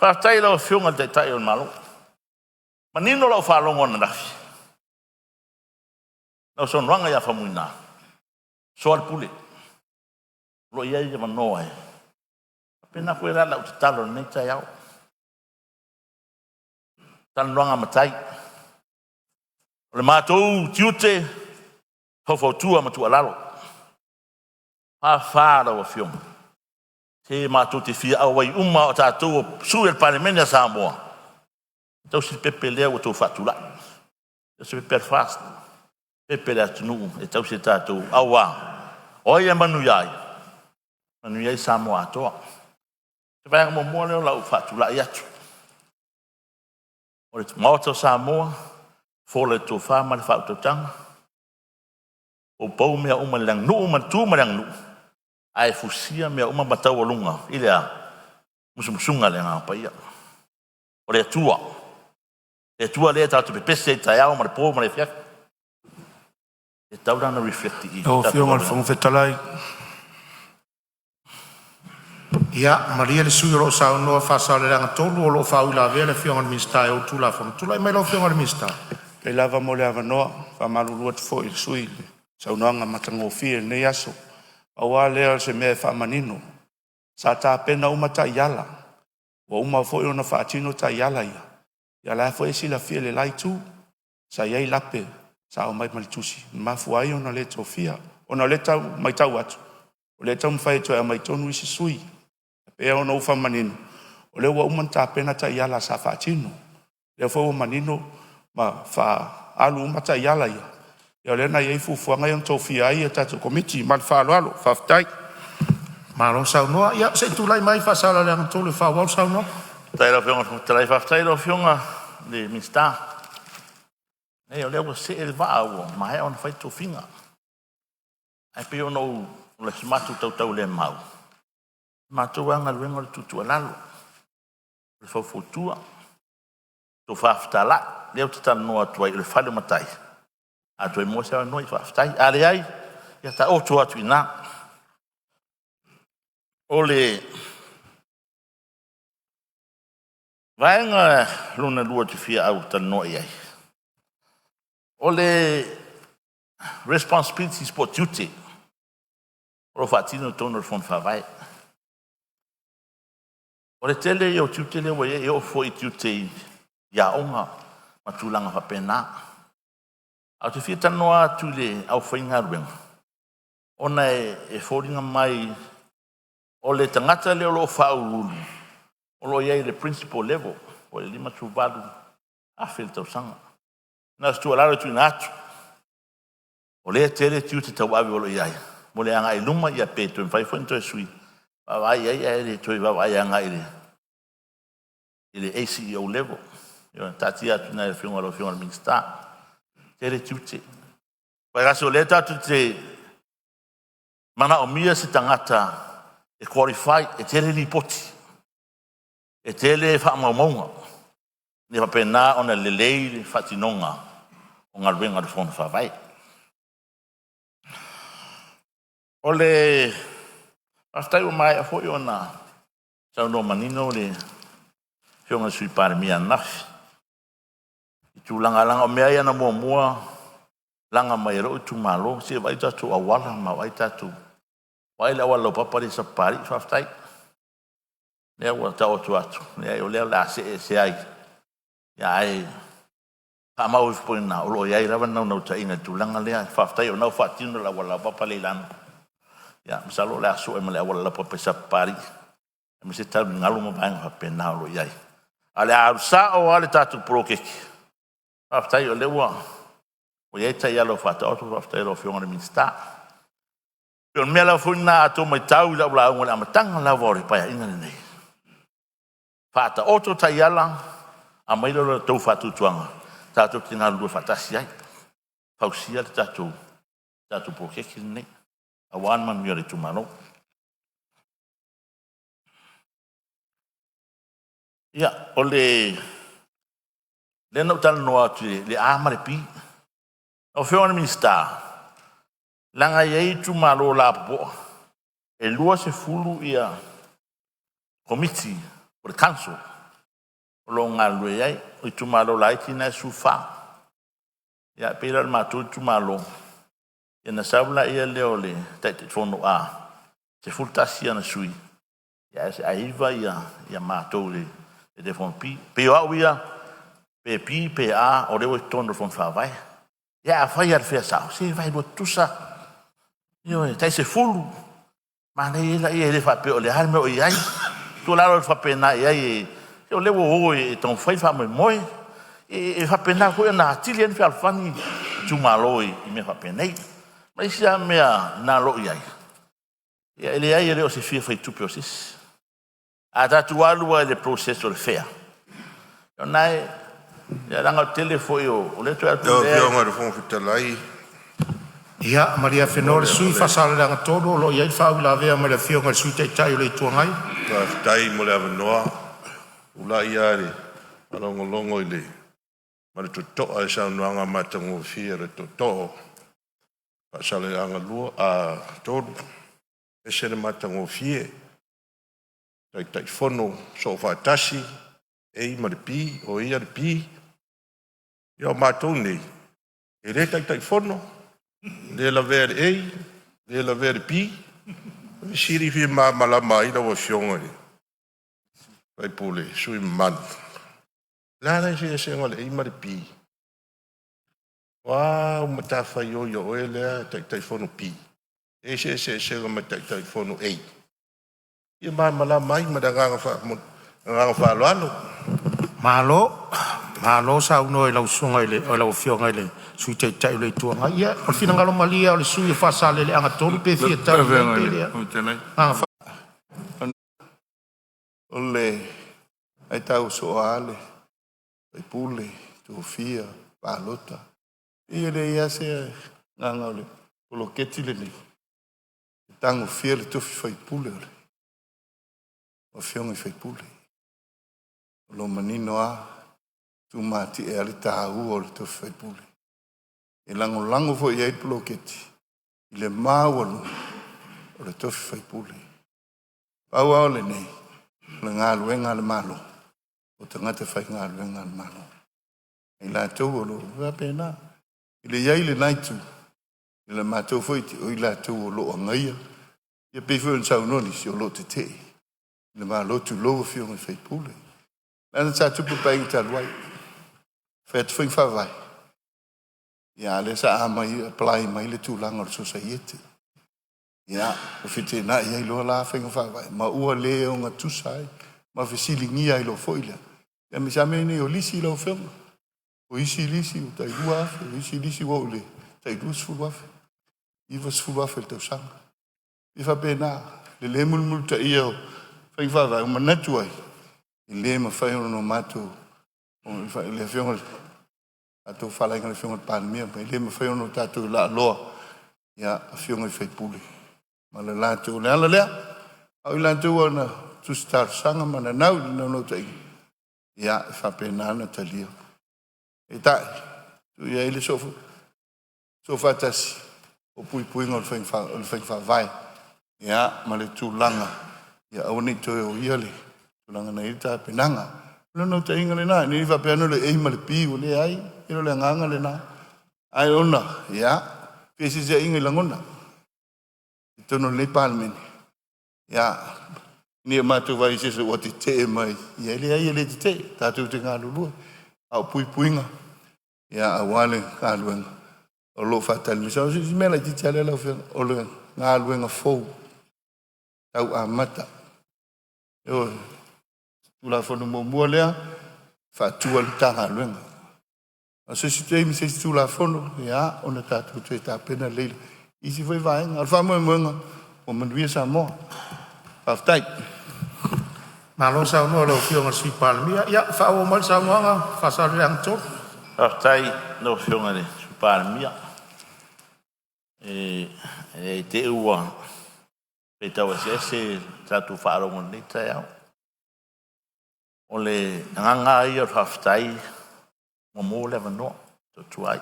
Faafetai i lau Afioga i le Taitai o le Malo. Manino lau faalogo ananafi, lau saunoaga ia Faumuina, soa le pule. O lo o i ai avanoa e. Faapena foi la lau tatalo i lenei taeao. Talanoaga a matai. O le matou tiute, faufautua ma tuualalo. Fa lau Afioga, se matou te fia auai uma o tatou o sui o le Palemene a Samoa, tausi le pepe lea ua outou faatulai. O se pepe a le FAST, pepe a le atunuu e tausi e tatou, aua o ai e manuia ai? Manuia ai Samoa atoa. O le vaega muamua lea o lau faatulai atu. O le Maota o Samoa, fola i le tofa ma le faautautaga, poupou mea uma i le aganuu ma le tu ma le aganuu, ae fusia mea uma ma taualuga i le a? Musumusuga a le Agaga Paia. O le Atua. Le Atua lea tatou te pepesi ai i le taeao ma le po ma le afiafi. E tatau la ona reflect i i. Lau Afioga i le Fofoga Fetalai. Ia malie le sui usufono o lo o saunoa Faasaleleaga 3 o lo o faauilavea le Afioga i le Minisita e ou le Tulafono. Tulai mai lau Afioga i le Minisita. Faafetai lava mo le avanoa. E faamalulu atu foi i le sui usufono i le saunoaga matagofie i lenei aso. Pau lava lea o se mea e faamanino, sa tapena uma taiala, ua uma foi ona faatino taiala ia, ia la foi e silafia e le la itu, sa i ai lape sa aumai ma le tusi na mafua ai ona le tofia. Ona o lea e tau matau atu, o lea e taumafai e toe aumai tonu isi sui usufono. E pei ona ou faamanino, O lea ua uma ona tapena taiala sa faatino, lea foi ua manino ma faaalu uma taiala ia, o lea na i ai fuafuaga ia na tofia ai a tatou Komiti. Ma le faaaloalo, faafetai. Malo saunoa. Ia se i tulai mai Faasaleleaga 3 e faaauau le saunoaga. Faafetai i lau Afioga i le Fofoga Fetalai, faafetai i lau Afioga i le Minisita. Leai o lea ua see le vaa ua maea ona fai tofiga. Ae pei ona ou… o si matou tautaulemau, o le matou lava galuega o le tuutuualalo, o le faufautua, tofa fetalai. O lea ou te talanoa atu ai o le fale o matai, a toe maua se avanoa, ia faafetai. A leai, ia taoto atu i ina. O le vaega lona lua ou te fia talanoa i ai, o le responsibilities po o tiute o lo o faatino i totonu o le Fono Faavae. O le tele ia o tiute lea ua i ai, e oo foi i tiute i aoga ma tulaga faapena. Ae ou te fia talanoa atu i le aufaigaluega, ona e foliga mai o le tagata lea o lo o faauluulu o lo o i ai i le principal level po o le $58,000 i le tausaga. Na o se tuualalo e tuuina atu, o lea e tele tiute tauave o lo o i ai mo le agai i luma, ia pe toe mafai foi ona toe sui e vaavaai i ai ae le toe vaavaai agai i le ACEO level. Ia taatia atu i ina i lau Afioga i le Minisita. Tele tiute. Aua o lea tatou te manaomia se tagata e qualify, e tele lipoti, e tele faamaumauga, ia faapena ona lelei le faatinoga o galuega a le Fono Faavae. O le faafetai ua maea foi ona saunoa manino le Afioga i le Sui Palemia ananafi i tulaga, leaga o mea ia na muamua laga mai e lou itumalo, se i vaai o tatou auala ma vaai le auala laupapa lea i Sapapalii. Faafetai o lea ua taoto atu, leai o lea o le a see ese ai, ae faamau ifo i ina o lo o i ai lava le naunautaiga i le tulaga lea. Faafetai o lena ua faatino le auala laupapa lea i Lano. Ia masalo o le a sue ma le auala laupapa i Sapapalii, aemaise taligalu ma vaega faapena o lo o i ai. Ae o le a alu sao lava le tatou poloketi. Faafetai o lea ua i ai taiala ua faataoto, faafetai i lau Afioga i le Minisita. E pei o le mea lava foi lena a outou matau i lau lauga i le amataga lava o le Paeaiga lenei, faataoto taiala, aumai lea o le tou faatuatuaga tatou te galulue faatasi ai, fausia le tatou poloketi lenei aua le manuia o le itumalo. Ia, o lea na ou talanoa atu i le A ma le B. Lau Afioga i le Minisita, leaga e i ai itumalo lapopoa, e 20 Komiti o le council o lo o galulue ai, o itumalo laiti na e 14. Ia e pei la o le matou itumalo, ia ona sau lea o le Taitaifono A, 11 ana sui, ae 9 matou i le Taitaifono B. E pei o au ia, pe B pe A o lea ua i totonu o le Fono Faavae. Ia afai lava o le fea sao, se vaelua tutusa lava, ioe, tai 10, manaia ai lea, e le faapea o le a le mea o i ai. O tuualalo atu faapena i ai, se o lea ua o e taumafai le faamoemoe. E faapena foi ona atili ai ona fealofani itumalo i mea faapenei. Ma isi lava mea na o lo o i ai, ia e leai e le o se fia faitupe o se isi. A tatou alu lava i le process o le fair, o lena e… leaga o le tele foi o lea e toe Lau Afioga i le Fofoga Fetalai… Ia malie afenoa le sui usufono mo Faasaleleaga 3 o lo o i ai le faauilavea mai le Afioga i le Sui Taitai o le Itu Agai. Faafetai mo le avanoa. E tulai lava i le faalogologo ma le totoa i le saunoaga matagofie a le Tootoo o Faasaleleaga 3, e ese le matagofie. Taitaifono Soofaatasi A ma le B, o ia le B. Ia o matou nei, e le Taitaifono, le lavea i le A, le lavea i le B. O le fesili e fia malamalama ai lau Afioga i le sui usufono mamalu, o le a le eseesega o le A ma le B? O a au matafaioi a oe lea Taitaifono B e i ai se eseesega ma le Taitaifono A? E fia malamalama ai ma le agaga Agaga faaaloalo. Malo saunoa i lau Afioga i le Sui Taitai o le Itu Agai. Ia, o le finagalo malie lava o le sui usufono o Faasaleleaga 3 pe fia tali i ai pe leai. O le aitau soo lava le faipule tofia palota, e leai lava se agaga o le poloketi lenei e tagofia le tofi faipule o afioga i faipule. O lo o manino lava, tumatie lava le taua o le tofi faipule. E lagolago foi i ai le poloketi i le maualuga o le tofi faipule. Pau lava o lenei, o le galuega a le Malo, o tagata faigaluega a le Malo. I latou o lo o faapena. I le i ai lena itu, i le matou foi, o i latou o lo o agaia, ia pei foi ona saunoa nisi o lo o tetee i le Malo, tulou afioga i sui usufono. Leaga sa tupu i le Paeaiga talu ai, fai atu faiga faavae, ia a o lea sa apply mai le tulaga o le sosaiete. Ia, ua feteenai ai loa la faiga faavae, ma ua le ogatusa ai, ma fesiligia ai loa foi lea, aemaise lava mea nei o lisi lau Afioga. O isi lisi ua tai 2,000, o isi lisi ua oo i le tai 20,000, 90,000 i le tausaga. E faapena le le mulimulitaia o faiga faavae, ua manatu ai, e le mafai ona matou, le Afioga tatou faafalaiga i le Afioga i le Palemia, e le mafai ona tatou laaloa ia afioga i sui usufono ma le latou, le ala lea, a o i latou na tusi talosaga ma nanau i le naunautaiga, ia e faapena ona talia. Peitai, tuu i ai le soofaatasi o puipuiga o le faiga faavae, ia ma le tulaga ia aua ne i toe oia le tulaga na i ai le tapenaga. O le naunautaiga lena, ne i faapea ane o le A ma le B, ua leai, e le o le agaga lena. Ae ona, ia, feeseeseaiga i lagona i totonu o lenei Palemene, ia, ne i o matou vaai i se isi ua tetee mai, ia e leai e le tetee, tatou te galulue. A o puipuiga, ia, aua le galuega o lo o faatali mai. O si mea laitiiti lava lea lau Afioga, o le galuega fou tau amata. Ioe. Tulafono muamua lea, faatu ai le Matagaluega. A o se isi taimi se isi Tulafono, ia, ona tatou toe tapena lelei lea i isi foi vaega. A o le faamoemoega, ua manuia Samoa. Faafetai. Malo saunoa i lau Afioga i le Sui Palemia. Ia faaauau mai le saunoaga Faasaleleaga 3. Faafetai i lau Afioga i le Sui Palemia. E i te i ua faitau eseese le tatou faalogo i lenei taeao. O le agaga lava ia o le faafetai ua maua le avanoa e tua ai.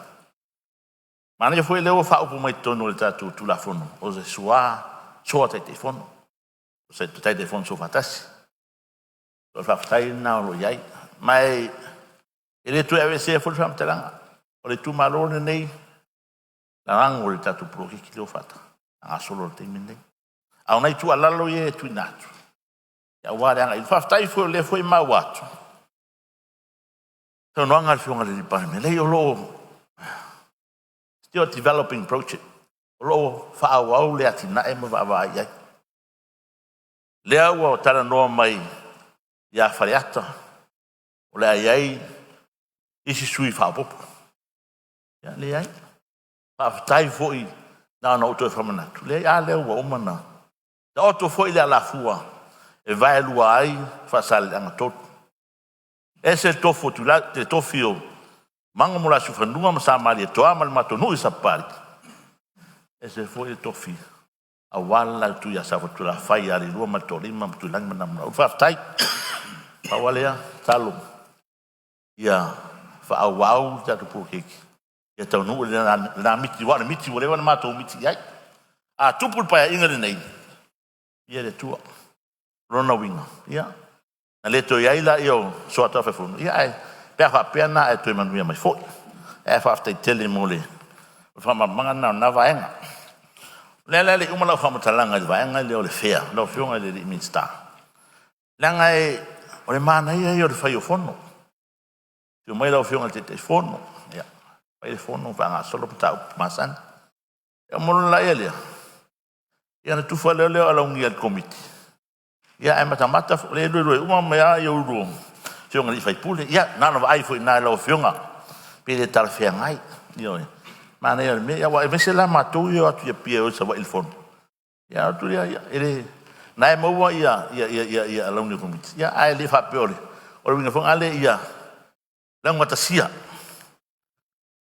Manaia foi lea ua faaupu mai totonu o le tatou Tulafono, o le soa Taitaifono, o se Taitaifono Soofaatasi. O le faafetai lena o lo o i ai. Ma e le toe aveesea foi le faamatalaga. O le itumalo lenei, lalago i le tatou poloketi lea ua faagasolo i le taimi lenei. A o nai tuualalo ia e tuuina atu, aua le agai i luma. Faafetai foi o lea foi e maua atu, saunoaga a le Afioga i le Palemia, leai o lo o still developing project, o lo o faaauau le atinae ma vaavaai i ai. Lea ua talanoa mai ia Faleata, o le a i ai isi sui faaopoopo. Ia leai. Faafetai foi na ona ou toe faamanatu, leai a lea ua uma ona taoto foi le alafua e vaelua ai Faasaleleaga 3. Ese le tofu o le tofi o Mago ma Siufanua ma Sa Malietoa ma le matou nuu i Sapapalii, ese foi le tofi aua le la itu ia Safotulafai ia Leilua ma le Toalima ma Tuilagi ma Namulauulu. Faafetai. Pau lava lea, tatalo ia faaauau le tatou poloketi ia taunuu lena miti, aua o le miti ua leva ona matou miti i ai. A tupu le Paeaiga lenei, ia le Atua. O lona uiga, ia, na le toe i ai lea o Soataufaifunu, ia ae pe a faapea na e toe manuia mai foi. Ae faafetai tele mo le faamalamalamaga lena o lena vaega. O lea la e le i uma lau faamatalaga i le vaega lea o le fea, lau Afioga i le Minisita, leaga o le manaia ia o le fai o fono. Afio mai lau Afioga i le Taitaifono, ia, fai le fono faagasolo mataupu masani. Ia ona oo loa lea, ia ona tufa loa lea o alauni a le Komiti Ia ae matamata foi lea e luelue uma mai lava ulu o afioga i sui usufono. Ia na ona vaai foi i ina i lau Afioga pe le talafeagai. Ioe. Manaia o le mea, aua aemaise la matou ia e o atu i Apia e o i Savaii i le fono, ia ona o atu lea, ia e le… Na e maua ia alauni o Komiti, ia ae le faapea o le uiga foi lena ia laugatasia,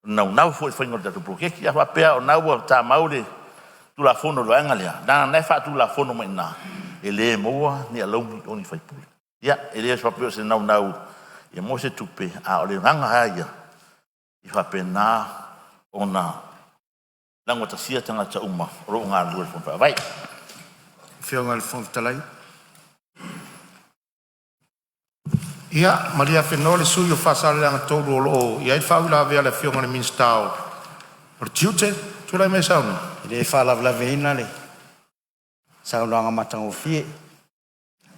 naunau foi i le faiga o le tatou poloketi. A faapea o lena ua tamau le Tulafono i le vaega lea, leaga o lena e faatulafono mai i ina e le maua ni alauni o ni sui usufono. Ia, e le faapea o se naunau ia maua se tupe, a o le agaga lava ia, ia faapena ona laugatasia tagata uma o lo o galulue i le Fono Faavae. Afioga i le Fofoga Fetalai. Ia malie afenoa le sui usufono mo Faasaleleaga 3 o lo o i ai le faauilavea a le Afioga i le Minisita o Tiute. Tulai mai e saunoa. E le faalavelave ina le saunoaga matagofie,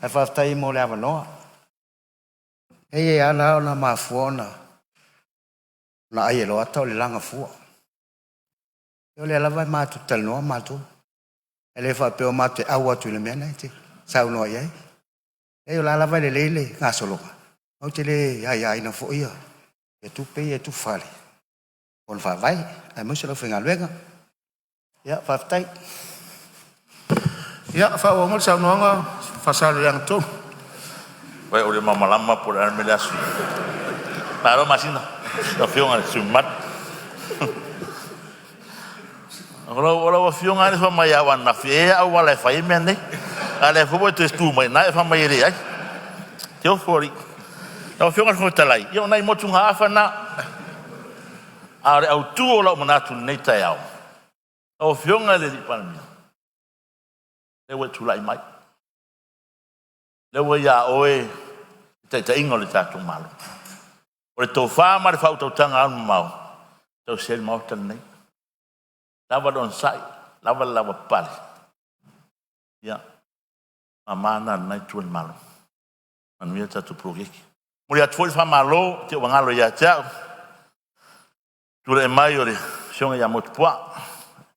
ae faafetai mo le avanoa. E ala ona mafua ona ai e Loata o le lagafua. O lea lava matou te talanoa matou, e le faapea matou te au atu i le mea lena e te saunoa i ai. O la lava e lelei le gasologa, matou te le aiaina foi ia tupe ia e tufa i le Fono Faavae aemaise o le aufaigaluega. Ia faafetai. Ia faaauau mai le saunoaga Faasaleleaga 3. Ua ou le malamalama po o le a le mea o le a sui ai. Malo Masina lau Afioga i le sui usufono mamalu. O lau Afioga lava lea e fai mai au ananafi, e i ai lava auala e fai ai mea nei, a o lea foi ua e toe tu mai i ina e fai mai e leai. Se ofoalii. Lau Afioga i le Fofoga Fetalai, ia o nai motugaafa na, a o le autu o lau manatu i lenei taeao, lau Afioga i le Palemia, lea ua e tulai mai, lea ua ia oe le taitaiga o le tatou Malo. O le tofa ma le faautautaga alumamao e tausi ai le Maota lenei, lava le onosai, lava le lavapapale. Ia, o mama na a lena Itu o le Malu. Manuia le tatou poloketi. E momoli atu foi le faamalo i te i ua galo ia te au, tulai mai o le Afioga ia Motuopuaa,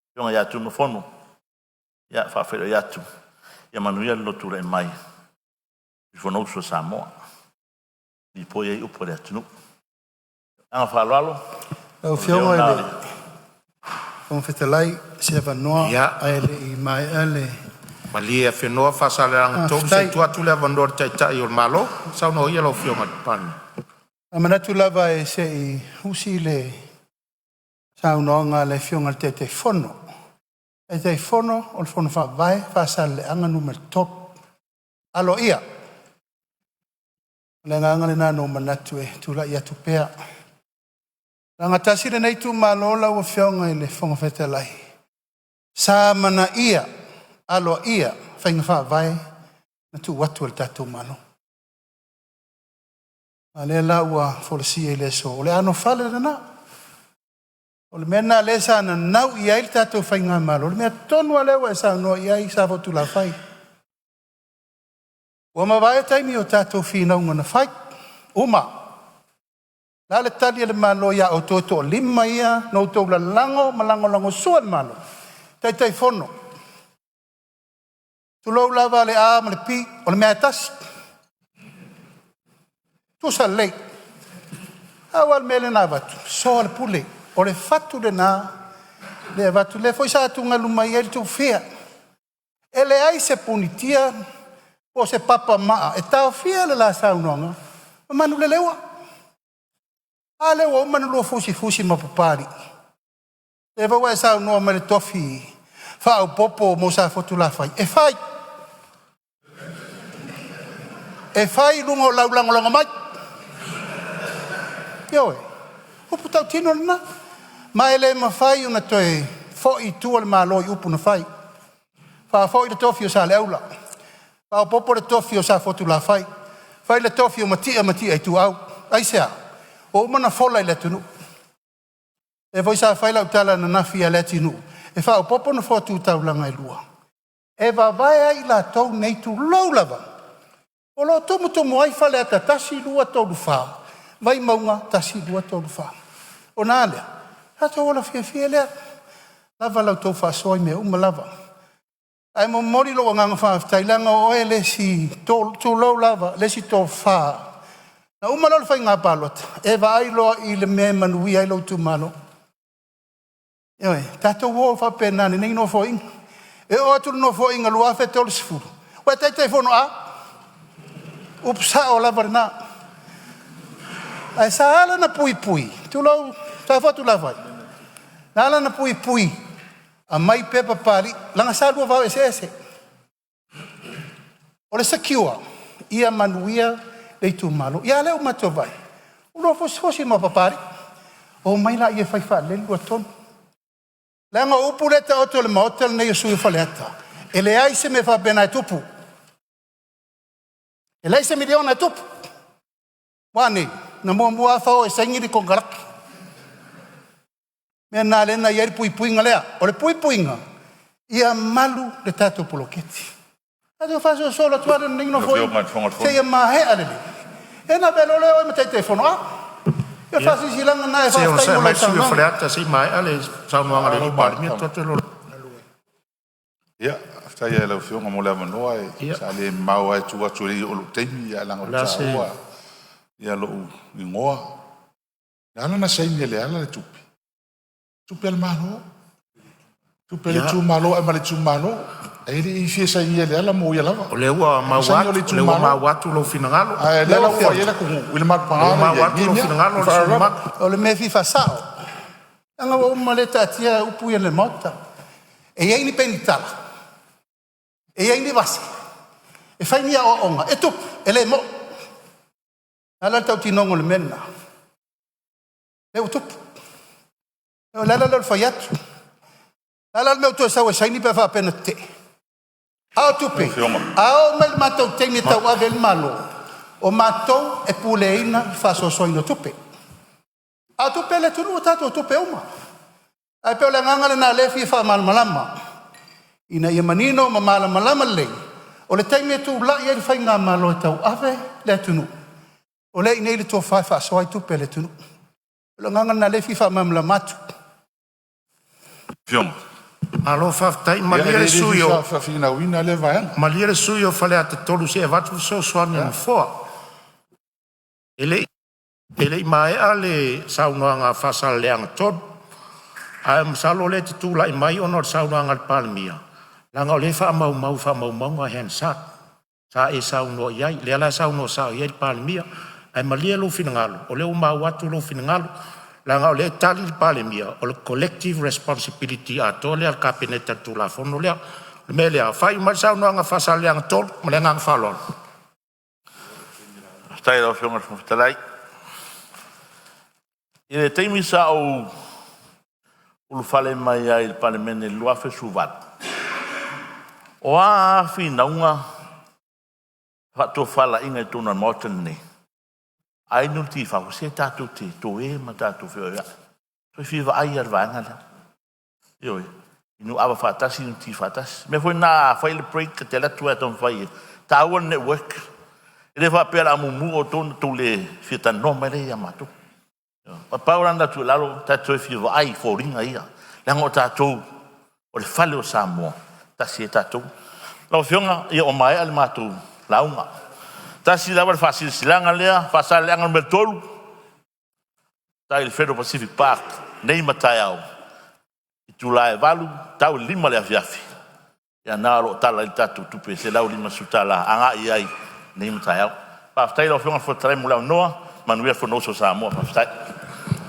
afioga ia Tunumafono. Ia e faafeiloai atu, ia manuia lo tulai mai i le Fonousu a Samoa, lipoi ai upu a le atunuu. Ma le agaga faaaloalo. Lau O leo Afioga lena i o le le Fofoga Fetalai mo se avanoa ae lei maea le Malie afenoa Faasaleleaga 3 se Faafetai. i tuu atu le avanoa i le Taitai o le Malo. Saunoa ia lau Afioga i le Palemia. A manatu lava e sei usi le saunoaga a le Afioga i le Taitaifono, Taitaifono o le Fono Faavae Faasaleleaga Nu.3. Aloaia. O le agaga lena na ou manatu e tulai atu pea. Leaga tasi lenei itumalo lau Afioga i le Fofoga Fetalai, sa amanaia aloaia faiga faavae na tuu atu e le tatou Malo. A o lea la ua folasia i le aso, o le anofale lena. O le mea lena o lea sa nanau i ai le tatou faigamalo, o le mea tonu lava lea ua e saunoa i ai Safotulafai. Ua mavae taimi o tatou finauga na fai, uma. O le a le tali a le Malo ia outou e toalima ia na outou lalago ma lagolagosua i le Malo? Taitaifono, tulou lava le A ma le P, o le mea lava e tasi. Tusa lelei. Pau lava le mea lea na avatu, soa le pule. O le fatu lena lea e avatu, lea foi sa atugalu mai ai le toafia. E leai se punitia po o se papamaa e taofia le la saunoaga ma manuleleua. A lea ua uma ona lua fusifusi ma Papalii, lea foi ua e saunoa mai i le tofi faaopoopo mo Safotulafai, e fai. E fai i luga o lau lagolago mai. Ioe, o upu tautino lena. Ma e le mafai ona toe foi i tua le Malo i upu na fai. Faafoi le tofi o Saleaula, faaopoopo le tofi o Safotulafai, fai le tofi o Matia ma Matia Ituau. Aisea? Ua uma ona fola i le atunuu. O lea foi sa fai lau tala ananafi ia Leatinuu e faaopoopo nofoa tu taulaga e lua, e vavae ai i latou nei, tulou lava, o lo o tumutumu ai Faleata 1, 2, 3, 4, Vaimauga 1, 2, 3, 4. Ona a lea? Tatou ola fiafia lea, lava la outou faasoa i mea uma lava. Ae momoli lou agaga faafetai leaga o oe le isi, tulou lava, le isi tofa. Na uma loa le faiga palota, e vaai loa i le mea e manuia ai lou itumalo. Ioe, tatou o faapena i lenei Nofoaiga. E oo atu i le Nofoaiga 2030, ua e Taitaifono a? Upu sao lava lena. Ae sa ala ona puipui, tulou Safotu la, na ala ona puipui, aumai pepa Papalii, leaga sa lua vao eseese. O le secure, ia manuia le itumalo. Ia a lea ua matou vaai i ai, ua lua fosifosi ma Papalii, omai laia e fai faalelei le lua tonu. Leaga o upu lea e taoto i le Maota lenei o sui usufono o Faleata, e leai se mea faapena e tupu. E leai se miliona e tupu. Ua a nei? Na muamua lava fao e saini le konekarate. O le mea lena lea na i ai le puipuiga lea. O le puipuiga, ia malu le tatou poloketi. Tatou faasolosolo atu lava lea i lenei Nofoaiga seia maea lelei, ia ona avea loa lea o oe ma Taitaifono A. Ia o le faasilasilaga lena, ae Se i faafetai onosai mo mai lau le sui usufono mo saunoaga. Faleata se i maea le saunoaga a le Palemia. Ia, faafetai lava i lau Afioga mo le avanoa. Sa le mamao lava i tua atu e le i oo i lou taimi, ae leaga O ua le a se taua lou igoa. Na ala ona saini e Leala le tupe, o tupe a le Malo, tupe a le itumalo e aumai i le itumalo. E le i fia sainia e Leala mo ia lava. O lea ua O le maua saini o atu, le o lea ua itumalo. maua atu lou finagalo. A o lea Lau la ua Afioga, i ai le atunuu i le O lea malupaga ua lea e maua i ai atu i lou nei mea. finagalo Ma le le sui faaaloalo usufono lava. mamalu. O le mea e fia faasao, leaga ua uma lea taatia upu ia i le Maota. E i ai ni penitala, e i ai ni vase, e fai ni aoaoga, e tupu, e le moni. O le a la le tautinoga o le mea lena? Lea ua tupu. O le ala lea o le fai atu. O le a la le mea ua toe sau ai e saini pe a faapea na tetee? A o tupe, a oo mai i le matou taimi e tauave ai le Malo, o matou e puleaina le faasoasoaina o tupe. A o tupe a le atunuu, o tatou tupe uma. Ae pei o le agaga lena o lea e fia faamalamalama ina ia manino ma malamalama lelei, o le taimi e tulai ai le faigamalo e tauave le atunuu, o lea e i inei le tofa e faasoa ai tupe a le atunuu. O le agaga lena o lea e fia faamalamalama atu. Malo faafetai. Ia, e Malie le le sui fia usufono faafinauina lea vaega. malie le sui usufono mo Faleata 3 se i avatu le fesoasoani a le Nofoa. E le i maea le saunoaga a Faasaleleaga 3, ae masalo o lea e te tulai mai ona o le saunoaga a le Palemia, leaga o lea e faamaumau i faamaumauga le Hansard sa e saunoa i ai, lea la e saunoa sao i ai le Palemia. Ae malie lou finagalo, o lea ua maua atu lou finagalo, leaga o lea e tali le Palemia, o le collective responsibility atoa lea a le Kapeneta i le Tulafono lea. O le mea lea, faaiu mai le saunoaga a Faasaleleaga 3. Ma le agaga faaaloalo. Faafetai i lau Afioga i le Fofoga Fetalai. I le taimi sa ou ulufale mai ai i le Palemene i le 2018, o a lava finauga, faatofalaiga i totonu o le Maota lenei, a inu le ti i fafo, se tatou te toe ma tatou feiloai. Toe fia vaai lava i le vaega lea. Ioe, inu ava faatasi, inu ti faatasi. O le mea foi lena a fai le break e te alu atu lava e taumafai e taua le network. E le faapea o le a mumu outou ona outou le fia talanoa mai lea ia matou. Na pau la lena o le tuualalo, tatou toe fia vaai i foliga ia, leaga o tatou o le fale o Samoa, e tasi ai tatou. Lau Afioga, ia ua maea le matou lauga. Tasi lava le faasilasilaga lea, Faasaleleaga Nu.3, i le Federal Pacific Park nei ma taeao, itula e 8:00 tau i le 5:00 i le afiafi, ia lena o lo o tala ai le tatou tupe e $150 agai ai nei ma taeao. Faafetai lau Afioga i le Fofoga Fetalai mo le avanoa. Manuia le Fonousu a Samoa. Faafetai.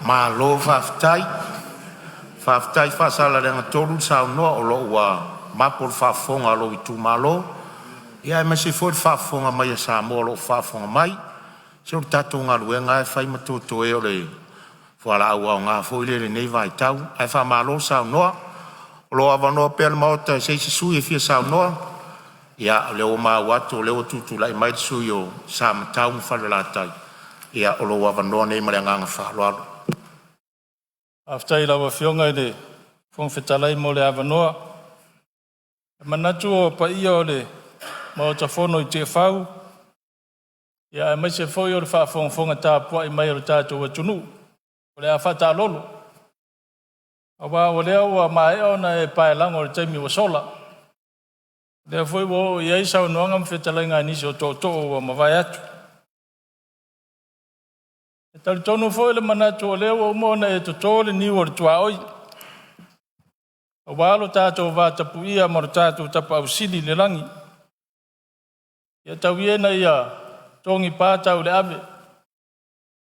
Malo faafetai, faafetai Faasaleleaga 3 le saunoa o lo o ua mapo le faafofoga a lou itumalo, aemaise foi le faafofoga mai a Samoa o lo o faafofoga mai. Se o le tatou galuega lava e fai ma toetoe, o le fualaau aoga foi lea i lenei vaitau. Ae faamalo saunoa. O lo o avanoa pea le Maota i se isi sui usufono e fia saunoa. Ia, o lea ua maua atu o lea ua tutulai mai le sui usufono mo Samatau ma Falelatai. Ia, o lou avanoa lenei ma le agaga faaaloalo. Faafetai i lau Afioga i le Fofoga Fetalai mo le avanoa. E manatu o paia o le Maota Fono i Tiafau ia aemaise foi o le faafogafoga tapuai mai a lo tatou atunuu, o le a faataalolo, aua o lea ua maea ona e paelago i le taimi ua sola. Lea foi ua oo i ai saunoaga ma fetalaiga a nisi o tootoo ua mavae atu. E talitonu foi le manatu o lea ua uma ona e toto le niu o le tuaoi aua lo tatou vatapuia ma lo tatou Tapaau Sili i le lagi. Ia tau ia ina ia togipa tauleave,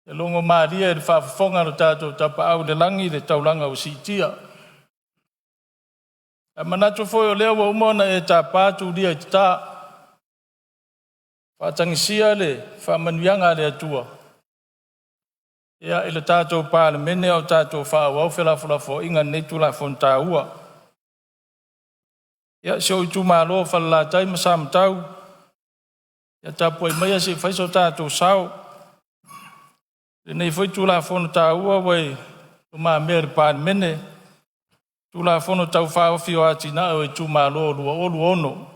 ia logomalie i le faafofoga a lo tatou Tapaau i le lagi le taulaga ua siitia. Ae manatu foi o lea ua uma ona e tapa tulia i tata, faatagisia le faamanuiaga a le Atua i le tatou Palemene a o tatou faaauau felafolafoaiga i lenei Tulafono taua. Ia, si ou itumalo o Falelatai ma Samatau, ia tapuai maia se i fai so tatou sao i lenei foi Tulafono taua ua i lumamea i le Palemene, Tulafono Tau Faaofi o Atinae o Itumalo 2026.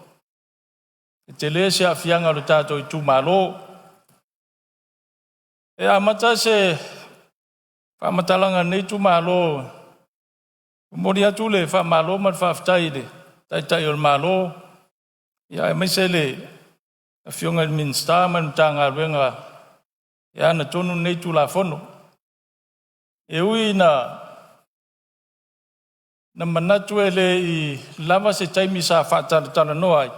E tele se aafiaga o le tatou itumalo. E amata se faamatalaga a lenei itumalo e momoli atu le faamalo ma le faafetai i le Taitai o le Malo, aemaise le Afioga i le Minisita ma le Matagaluega e ana tonu lenei Tulafono. E ui ina manatu e le i lava se taimi sa faatalatalanoa ai,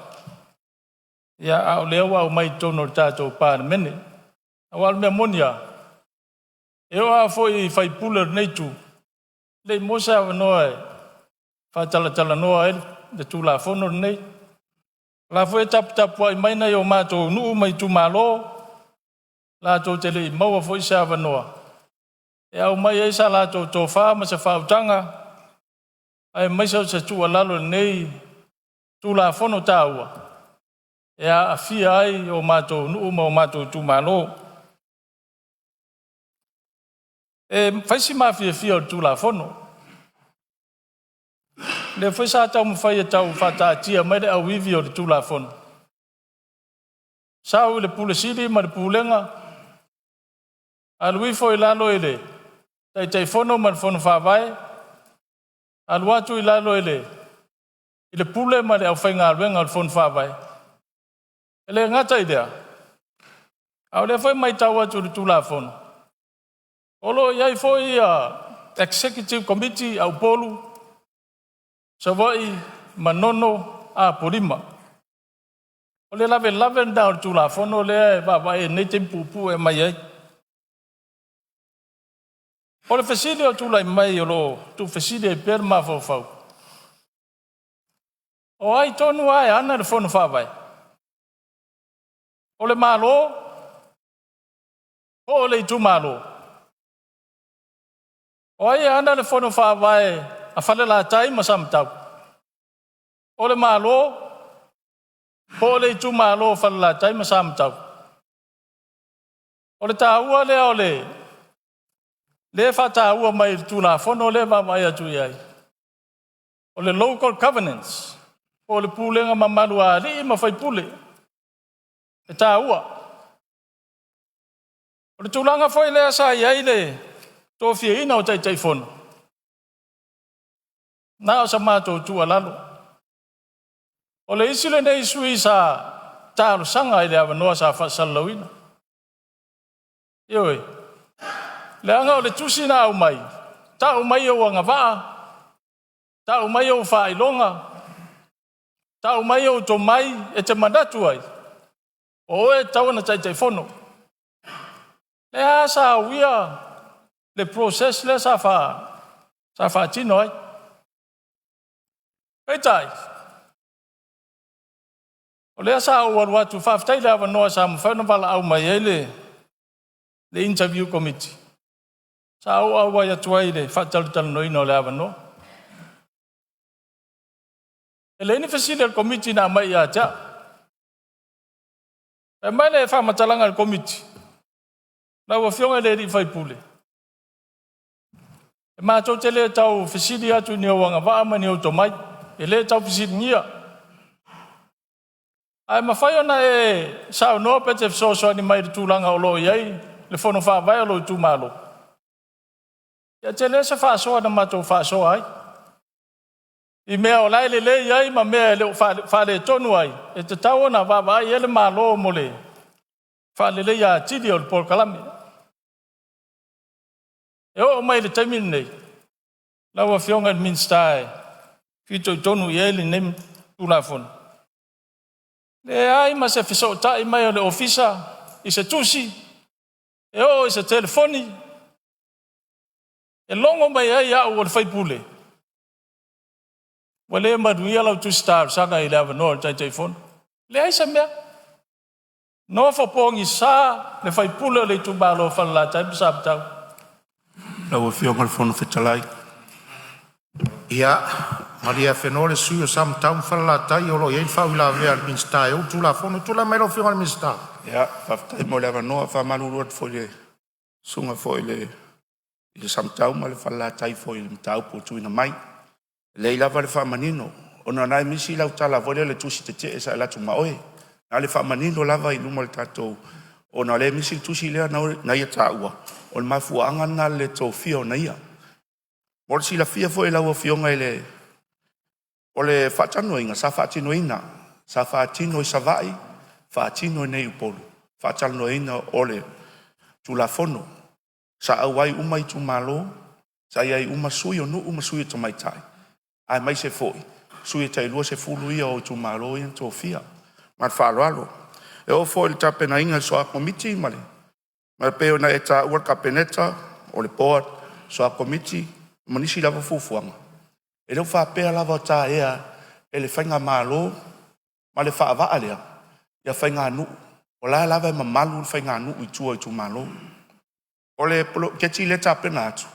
ia a o lea ua aumai i totonu o le tatou Palemene. Aua o le mea moni lava, e oo lava foi i sui usufono o lenei itu, e le i maua se avanoa e faatalatalanoa ai le Tulafono lenei. O la foi e taputapuai mai nai o matou nuu ma itumalo, latou te le i maua foi se avanoa e aumai ai sa latou tofa ma se faautaga aemaise o se tuualalo i lenei Tulafono taua e aafia ai o matou nuu ma o matou itumalo. E fai si mafiafia o le Tulafono. O lea foi sa taumafai e tau faataatia mai le auivi o le Tulafono, sau i le Pule Sili ma le Pulega, alu ifo i lalo i le Taitaifono ma le Fono Faavae, alu atu i lalo i le Pule ma le aufaigaluega o le Fono Faavae. E le gata i lea, a o lea foi e matau atu i le Tulafono, o lo o i ai foi Executive Committee a Upolu, Savaii, Manono, Apolima. O le lavelave lena o le Tulafono lea e vaavaai i lenei taimi puupuu e aumai ai. O le fesili o tulai mai o lo o tuufesili ai pea le mafaufau, o ai tonu lava e ana le Fono Faavae? O le Malo po o le itumalo? O ai e ana le Fono Faavae a Falelatai ma Samatau? O le Malo po o le itumalo o Falelatai ma Samatau? O le taua lea o lea e faataua mai i le Tulafono lea e vaavaai atu i ai, o le local governance, po o le pulega mamalu a alii ma faipule, e taua. O le tulaga foi lea sa i ai le tofiaina o Taitaifono, na o sa matou tuualalo. O le isi lenei sui sa talosaga i le avanoa sa faasalalauina. Ioe, leaga o le tusi na aumai, tau mai ou agavaa, tau mai ou faailoga, tau mai ou tomai e te manatu ai, o oe e tatau ona Taitaifono. Lea sa uia le process lea sa faatino ai. Peitai, o lea sa ou alu atu, faafetai i le avanoa sa mafai ona valaau mai ai le interview committee, sa ou auai atu ai i le faatalatalanoaina o le avanoa. E leai ni fesili a le Komiti na aumai ia te au. E aumai le faamatalaga a le Komiti, lau Afioga i le sui usufono, e matou te le tau fesili atu i ni ou agavaa ma ni ou tomai, e le tau fesiligia. Ae mafai ona e saunoa pe te fesoasoani mai i le tulaga o lo o i ai le Fono Faavae o lou itumalo. Ia tele se faasoa na matou faasoa ai. i mea o la e lelei ai ma mea e le o faaletonu ai, e tatau ona vaavaai i ai le Malo mo le faaleleia atili o le polokalame. E oo mai i le taimi lenei, lau Afioga i le Minisita e fitoitonu i ai lenei Tulafono, leai ma se fesootai mai o le Ofisa i se tusi, e oo i se telefoni, e logo mai ai au o le faipule, ua le manuia lau tusi talosaga i le avanoa o le Taitaifono. Leai se mea. Nofo pogisa le faipule o le itumalo o Falelatai ma Samatau. Lau Afioga i le Fofoga Fetalai. Ia malie afenoa le sui usufono mo Samatau ma Falelatai, o lo o i ai le faauilavea a le Minisita e ou le Tulafono. Tulai mai lau Afioga i le Minisita. Ia, faafetai mo le avanoa. E faamalulu atu foi i le susuga foi i le Samatau ma le Falelatai foi i le mataupu ua tuuina mai. E lelei lava le faamanino ona o lena e misi lau tala foi lea o le tusi tetee sa alu atu ma oe. Na o le faamanino lava i luma o le tatou, ona o lea e misi le tusi lea na ia taua, o le mafuaaga lena o le le tofia o na ia. Mo le silafia foi e lau Afioga i le, o le faatalanoaina sa faatinoina, sa faatino i Savaii, faatino i inei i Upolu, faatalanoaina o le Tulafono. Sa auai uma itumalo, sa i ai uma sui o nuu ma sui o tamaitai, aemaise foi sui e tai 20 ia o itumalo ia na tofia. Ma le faaaloalo. E oo foi i le tapenaina e le Soa Komiti ma le e pei ona e taua le Kapeneta, o le board, soa komiti ma nisi lava fuafuaga, e le o faapea lava o taea e le faigamalo ma le faavaa lea ia faiganuu. O la e lava e mamalu le faiganuu i tua i itumalo. O le poloketi lea e tapena atu,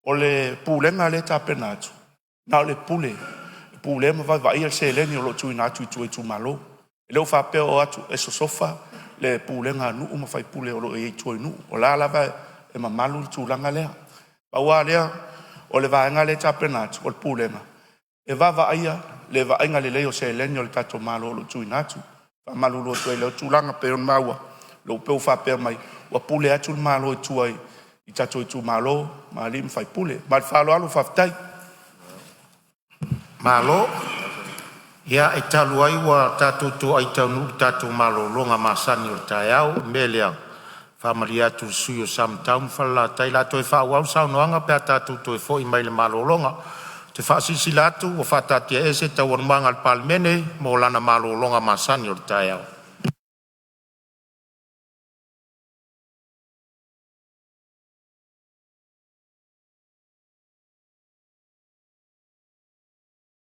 o le pulega lea e tapena atu, na o le pule, e pulea ma vaavaaia le seleni o lo o tuuina atu i tua i itumalo. E le o faapea o o atu e sosofa le pulega a nuu ma faipule o lo o i ai i tua i nuu. O la e lava e mamalu le tulaga lea. Pau lava lea o le vaega lea e tapena atu, o le pulega e vaavaaia le vaaiga lelei o seleni a le tatou Malo o lo o tuuina atu. E faamalulu atu ai i lea tulaga pei ona maua, lea pei ua faapea mai ua pule atu le Malo i tua i tatou itumalo ma alii ma faipule. Ma le faaaloalo faafetai. Malo. Ia e talu ai ua tatou toai taunuu i le tatou malologa masani o le taeao, o le mea lea e faamalie atu i le sui usufono mo Samatau ma Falelatai, o le a toe faaauau le saunoaga pe a tatou toe foi mai le malologa. Ou te faasilasila atu ua faataatiaese Taualumaga a le Palemene mo lana malologa masani o le taeao.